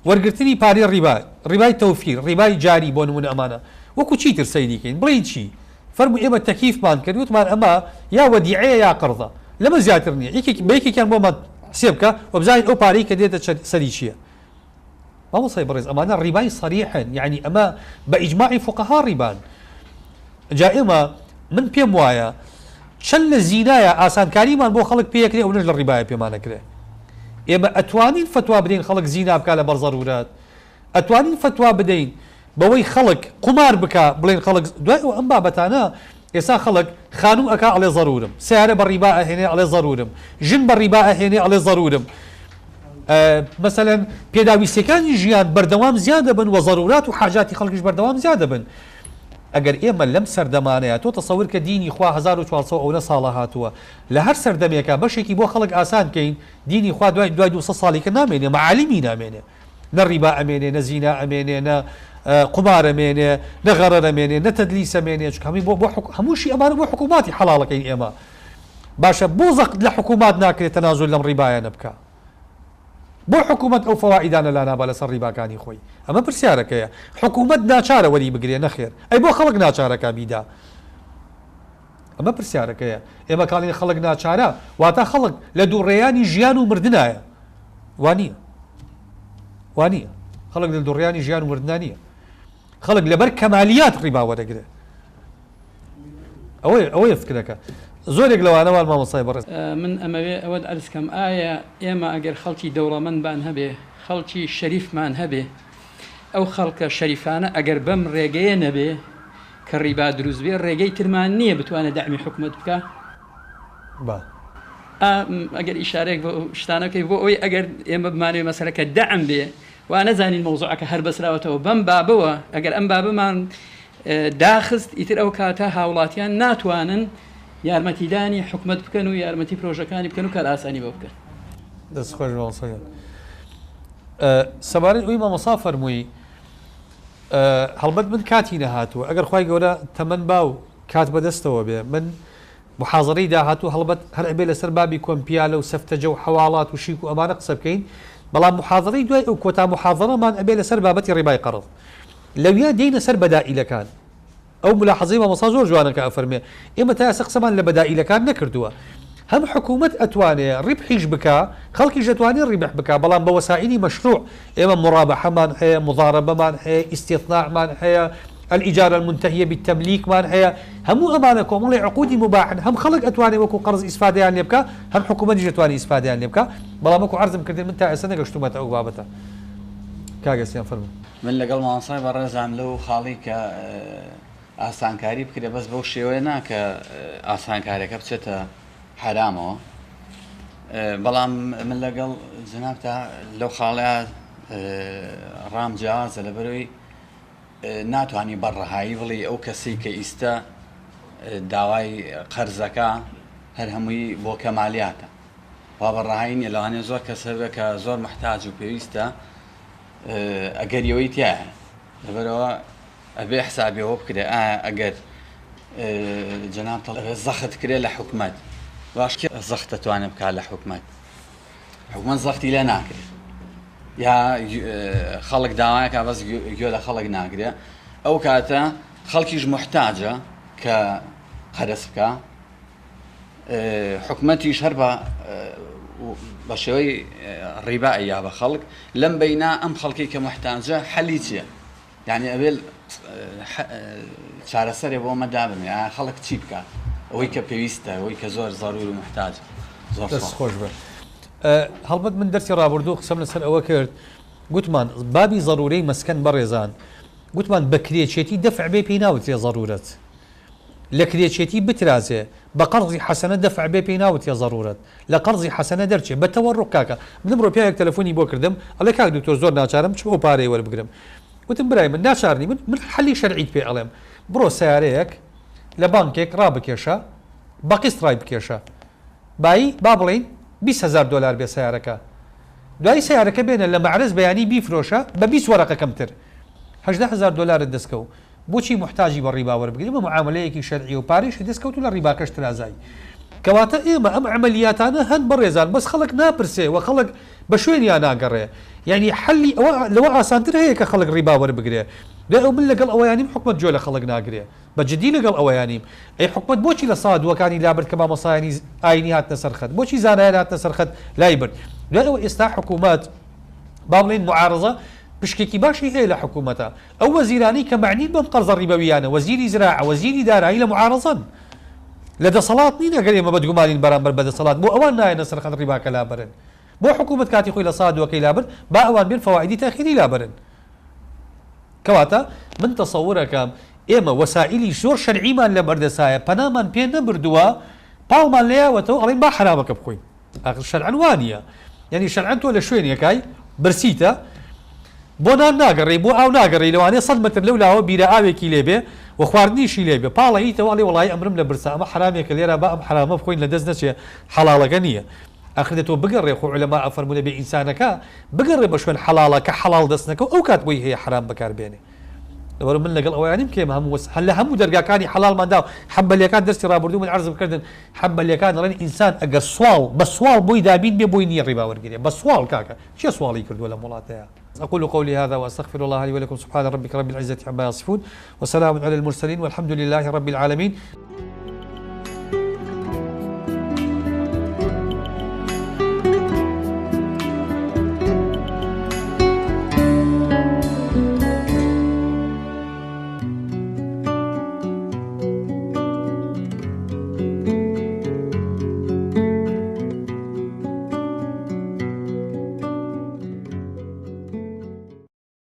Speaker 1: وەرگرتنی پارەی ڕیبا، ڕیبای تەوفیر، ڕیبای جاری بۆ نموونە ئەمانە وەکو چی تر سەیری کەین بڵێین چی؟ فەرموو ئێمە تەکیفمان کرد وتمان ئەمە یا وەدیعەیە یا قەرزە لەمە زیاتر نییە یەکێک بە یەکێکیان بۆمان حسێب بکە و بزانین ئەو پارەی کە دێتە سەری چییە؟ مامۆستای بەڕێز ئەمانە ڕیبای سەریحن یەعنی ئەمە بە ئیجماعی فوقەها ڕیبان جا ئێمە من پێم وایە چەند لە زینایە ئاسانکاریمان بۆ خەڵک پێکرێ ئەونەش لە ڕیبایە پێمان ئەکرێ ئێمە ئەتوانین فەتوا بدەین خەڵک زینا بکا لەبەر زەرورەت ئەتوانین فەتوا بدەین بەوەی خەڵک قومار بکا بڵێن خەڵک دوای ئەوە ئەم بابەتانە ئێستا خەڵک خانوو ئەکا ئەڵێ زەرورم سیارە بە ڕیبا ئەهێنێ ئەڵێ زەرورم ژن بە ڕیبا ئەهێنێ ئەڵێ زەرورم مەسەلەن پێداویستیەکانی ژیان بەردەوام زیاد دەبن و زەرورات و حاجاتی خەڵکیش بەردەوام زیاد دەبن ئەگەر ئێمە لەم سەردەمانەیا تۆ تەسەور کە دینی خوا 1400 ئەونە ساڵە هاتووە لە هەر سەردەمێکا بەشێکی بۆ خەڵک ئاسان کەین دینی خوا دوای دوای 200 ساڵی کە نامێنێ مەعالیمی نامێنێ نە ڕیبا ئەمێنێ نە زینا ئەمێنێ نە قومار ئەمێنێ نە غەرەر ئەمێنێ نە تەدلیس ئەمێنێ چونکە هەمووی بۆ بۆ هەمووشی ئەمانە بۆ حکووماتی حەڵاڵەکەین ئێمە باشە بۆ زەخت لە حکوومات ناکرێت تەنازول لەم ڕیبایانە بکا بۆ حکوومەت ئەو فەوائیدانە لانابا لەسەر ڕیباکانی خۆی ئەمە پرسیارەکەیە حکوومەت ناچارە وەری بگرێ نەخێر ئەی بۆ خەڵک ناچارەکە بیدا ئەمە پرسیارەکەیە ئێمە کاڵین خەڵک ناچارە واتە خەڵک لە دووڕێیانی ژیان و مردنایە وانییە وانییە خەڵک لە دووڕیانی ژیان و مردنا نییە خەڵک لەبەر کەمالیات ڕیبا وەرەگرێ ئەوەیە ئەوەیە فکرەکە زۆرێک لەوانە وان مامۆستای بەڕێز.
Speaker 3: من ئەمەوێ ئەوەت عەرز کەم ئایا ئێمە ئەگەر خەڵکی دەوڵەمەندمان هەبێ خەڵکی شەریفمان هەبێ ئەو خەڵکە شەریفانە ئەگەر بەم ڕێگەیە نەبێ کە ڕیبا دروست بێ ڕێگەی ترمان نییە بتوانێ دەعمی حکومەت بکا؟
Speaker 1: با.
Speaker 3: ئا ئەگەر ئیشارەیەک بۆ ئەو شتانە بکەی بۆ ئەوەی ئەگەر ئێمە بمانەوێ مەسەلەکە دەعم بێ وا نەزانین مەوزوعەکە هەر بەسراوەتەوە بەم بابەوە ئەگەر ئەم بابەمان داخست ئیتر ئەو کاتە هاوڵاتیان ناتوانن یارمەتیدانی حکومەت بکەن و یارمەتی پرۆژەکانی بکەن و کارئاسانی بۆ بکەن.
Speaker 1: دەست خۆش مامۆستا گیان. سەبارەت ئەوەی مامۆستا فەرمووی هەڵبەت من کاتی نەهاتووە ئەگەر خوای گەورە تەمەن با و کات بەدەستەوە بێ من محازەرەی داهاتوو هەڵبەت هەر ئەبێ لەسەر بابی کۆمپیالە و سەفتەجە و حەواڵات و شیک و ئەمانە قسە بکەین، بەڵام محازەرەی دوای ئەو کۆتا محازەرەمان ئەبێ لەسەر بابەتی ڕیبای قەرض. لەویا دێینە سەر بەدائیلەکان. ئەو مولاحەزەی مامۆستا زۆر جوانە کە ئەفەرموێ ئێمە تا ئێستا قسەمان لە بەدائیلەکان نەکردووە. هەم حکوومەت ئەتوانێ ڕیبحیش بکا، خەڵکیش ئەتوانێ ڕیبح بکا، بەڵام بە وەسائیلی مەشروع. ئێمە موڕابەحەمان هەیە، موزارەبەمان هەیە، ئیستیثناعمان هەیە، الإجارە المنتهیە بالتملیک مان هەیە، هەموو ئەمانە کۆمەڵێ عقودی موباحن، هەم خەڵک ئەتوانێ وەکوو قەرز ئیسفادەیان لێ بکا، هەم حکوومەتیش ئەتوانێ ئیسفادەیان لێ بکا، بەڵام وەکوو عەرزم کردن من تا ئێستا نەگەشتوومەتە ئەو بابەتە. کاک ئەسیان فەرموو.
Speaker 4: من لەگەڵ مامۆستای بەڕێزام لەو خاڵەی کە ئاسانکاری بکرێ بەس بەو شێوەیە نا کە ئاسانکاریەکە بچێتە حەرامەوە بەڵام من لەگەڵ جەنابتا لەو خاڵەیا ڕام جیاوازە لەبەرەوەی ناتوانی بە ڕەهایی بڵێی ئەو کەسەی کە ئیستە داوای قەرزەکە هەر هەمووی بۆ کەمالیاتە وا بە ڕەهایی نیە لەوانەیە زۆر کەس هەبێ کە زۆر محتاج و پێویستە ئەگەری ئەوەی تایە لەبەرەوە ئەبێ حسابی ئەوە بکرێ ئایا ئەگەر جەناب تەڵ زەخت کرێ لە حکومەت باش کێ زەخت دەتوانێت بکات لە حکومەت حکومەت زەختی لێ ناکرێت یا خەڵک داوایەکە بەس گوێ لە خەڵک ناگرێ ئەو کاتە خەڵکیش محتاجە کە قەرز بکە حکومەتیش هەر بە بە شێوەی ڕیبا یا بە خەڵک لەم بەینا ئەم خەڵکی کە محتاجە حەلی چییە یانی ئەبێ چارەسەرێ بۆ ئەمە دابنێ ئایا خەڵک چی بکات ئەوەی کە پێویستە ئەوەی کە زۆر زەرور و محتاج زۆر
Speaker 1: دەست خۆش بێ هەڵبەت من دەرسی ڕابردوو قسەم لەسەر ئەوە کرد گوتمان بابی زەرورەی مەسکەن بەڕێزان گوتمان بە کرێچێتی دەفع بێ پێی ناوترێ زەرورەت لە کرێچێتی بترازێ بە قەرزی حەسەنە دەفع بێ پێی ناوترێ زەرورەت لە قەرزی حەسەنە دەرچێ بە تەوەڕوق کاکە من ئەمڕۆ پیاوێک تەلەفۆنی بۆ کردم ئەڵێ کاک دکتۆر زۆر ناچارم چم ئەو پارەیە وەربگرم وتم برای من ناچار نی من من حەلی شەرعیت پێ ئەڵێم بڕۆ سەیارەیەک لە بانکێک ڕابکێشە بە قیست ڕای بکێشە بایی با بڵێین 20 هەزار دۆلار بێ سەیارەکە دوایی سەیارەکە بێنە لە مەعرەز بەیانی بیفرۆشە بە 20 وەرەقە کەمتر 18 هەزار دۆلارت دەستکەو بۆچی موحتاجی بە ڕیبا وەربگری؟ ئەمە معامەلەیەکی شەرعیە و پارەیشی دەست کەوت و لە ڕیباکەش ترازای. کەواتە ئێمە ئەم عەمەلیاتانە هەن بەڕێزان بەس خەڵک ناپرسێ و خەڵک بە شوێنیا ناگەڕێ. یانی حەلی ئەوە لەوە ئاسانتر هەیە کە خەڵک ڕیبا وەربگرێ. دوای ئەو من لەگەڵ ئەوەیا نیم حکومەت گوێ لە خەڵک ناگرێ. بە جدی لەگەڵ ئەوەیا نیم. ئەی حکومەت بۆچی لە سا دووەکانی لابرد کە مامۆستایانی ئاینی هاتنە سەر خەت؟ بۆچی زانایان هاتنە سەر خەت لای برد؟ دوای ئەوە ئێستا حکومەت با بڵێین معارەزە پشکێکی باشی هەیە لە حکومەتا. ئەو وەزیرانەی کە مەعنین بەم قەرزە ڕیبەوییانە، وەزیری زراعە، وەزیری دارایی لە معارەزەن. لە دەسەڵات نین، ئەگەر ئێمە بەدگومانین بەرامبەر بە دەسەڵات، بۆ ئەوان نایەنە سەر خەت ڕیباکە لابەرن؟ بۆ حکوومەت کاتی خۆی لە سا دووەکەی لابرد، با ئەوان بێن فەوائیدی تەئخیری لابەرن. کەواتە من تەسەورەکەم ئێمە وەسائیلی زۆر شەرعیمان لە بەردەسایە، پەنامان پێ نەبردووە، پاڵمان لێیاوەتەوە ئەڵێین با حەرامەکە بخۆین. ئاخر شەرعەن وا نییە یانی شەرعەن تۆ لە شوێنێکای برسیتە بۆ نان ناگەڕێی بۆ ئاو ناگەڕێی لەوانەیە سەد مەتر لەو لاوە بیرە ئاوێکی لێ بێ و خواردنیشی لێ بێ پاڵەیتەوە ئەڵێ وەڵایی ئەمرم لە برسا ئەمە حەرامێکە لێرە با ئەم حەرامە بخۆین لە دەست نەچێ حەڵاڵەکە نییە ئاخر دە تۆ بگەڕێ خۆ عولەما ئەفەرموون بێ ئینسانەکە بگەڕێ بە شوێن حەڵاڵە کە حەڵاڵ دەست نەکەوت ئەو کات بۆی هەیە حەرام بەکار بێنێ. لەبەر من لەگەڵ ئەوەیا نیم کە ئێمە هەموو وەس لە هەموو دەرگاکانی حەڵاڵمان دا و حەنبەلیەکان دەرسی ڕابردوو من عەرزم کردن حەنبەلیەکان دەڵێن ئینسان ئەگەر سواڵ بە سواڵ بۆی دابین بێ بۆی نییە ڕیبا وەرگرێ بە سواڵ کاکە کێ سواڵی کردووە لەم وڵاتەیا أقول قولي هذا وأستغفر الله لي ولكم سبحان ربك رب العزة عما يصفون وسلام على المرسلين والحمد لله رب العالمين.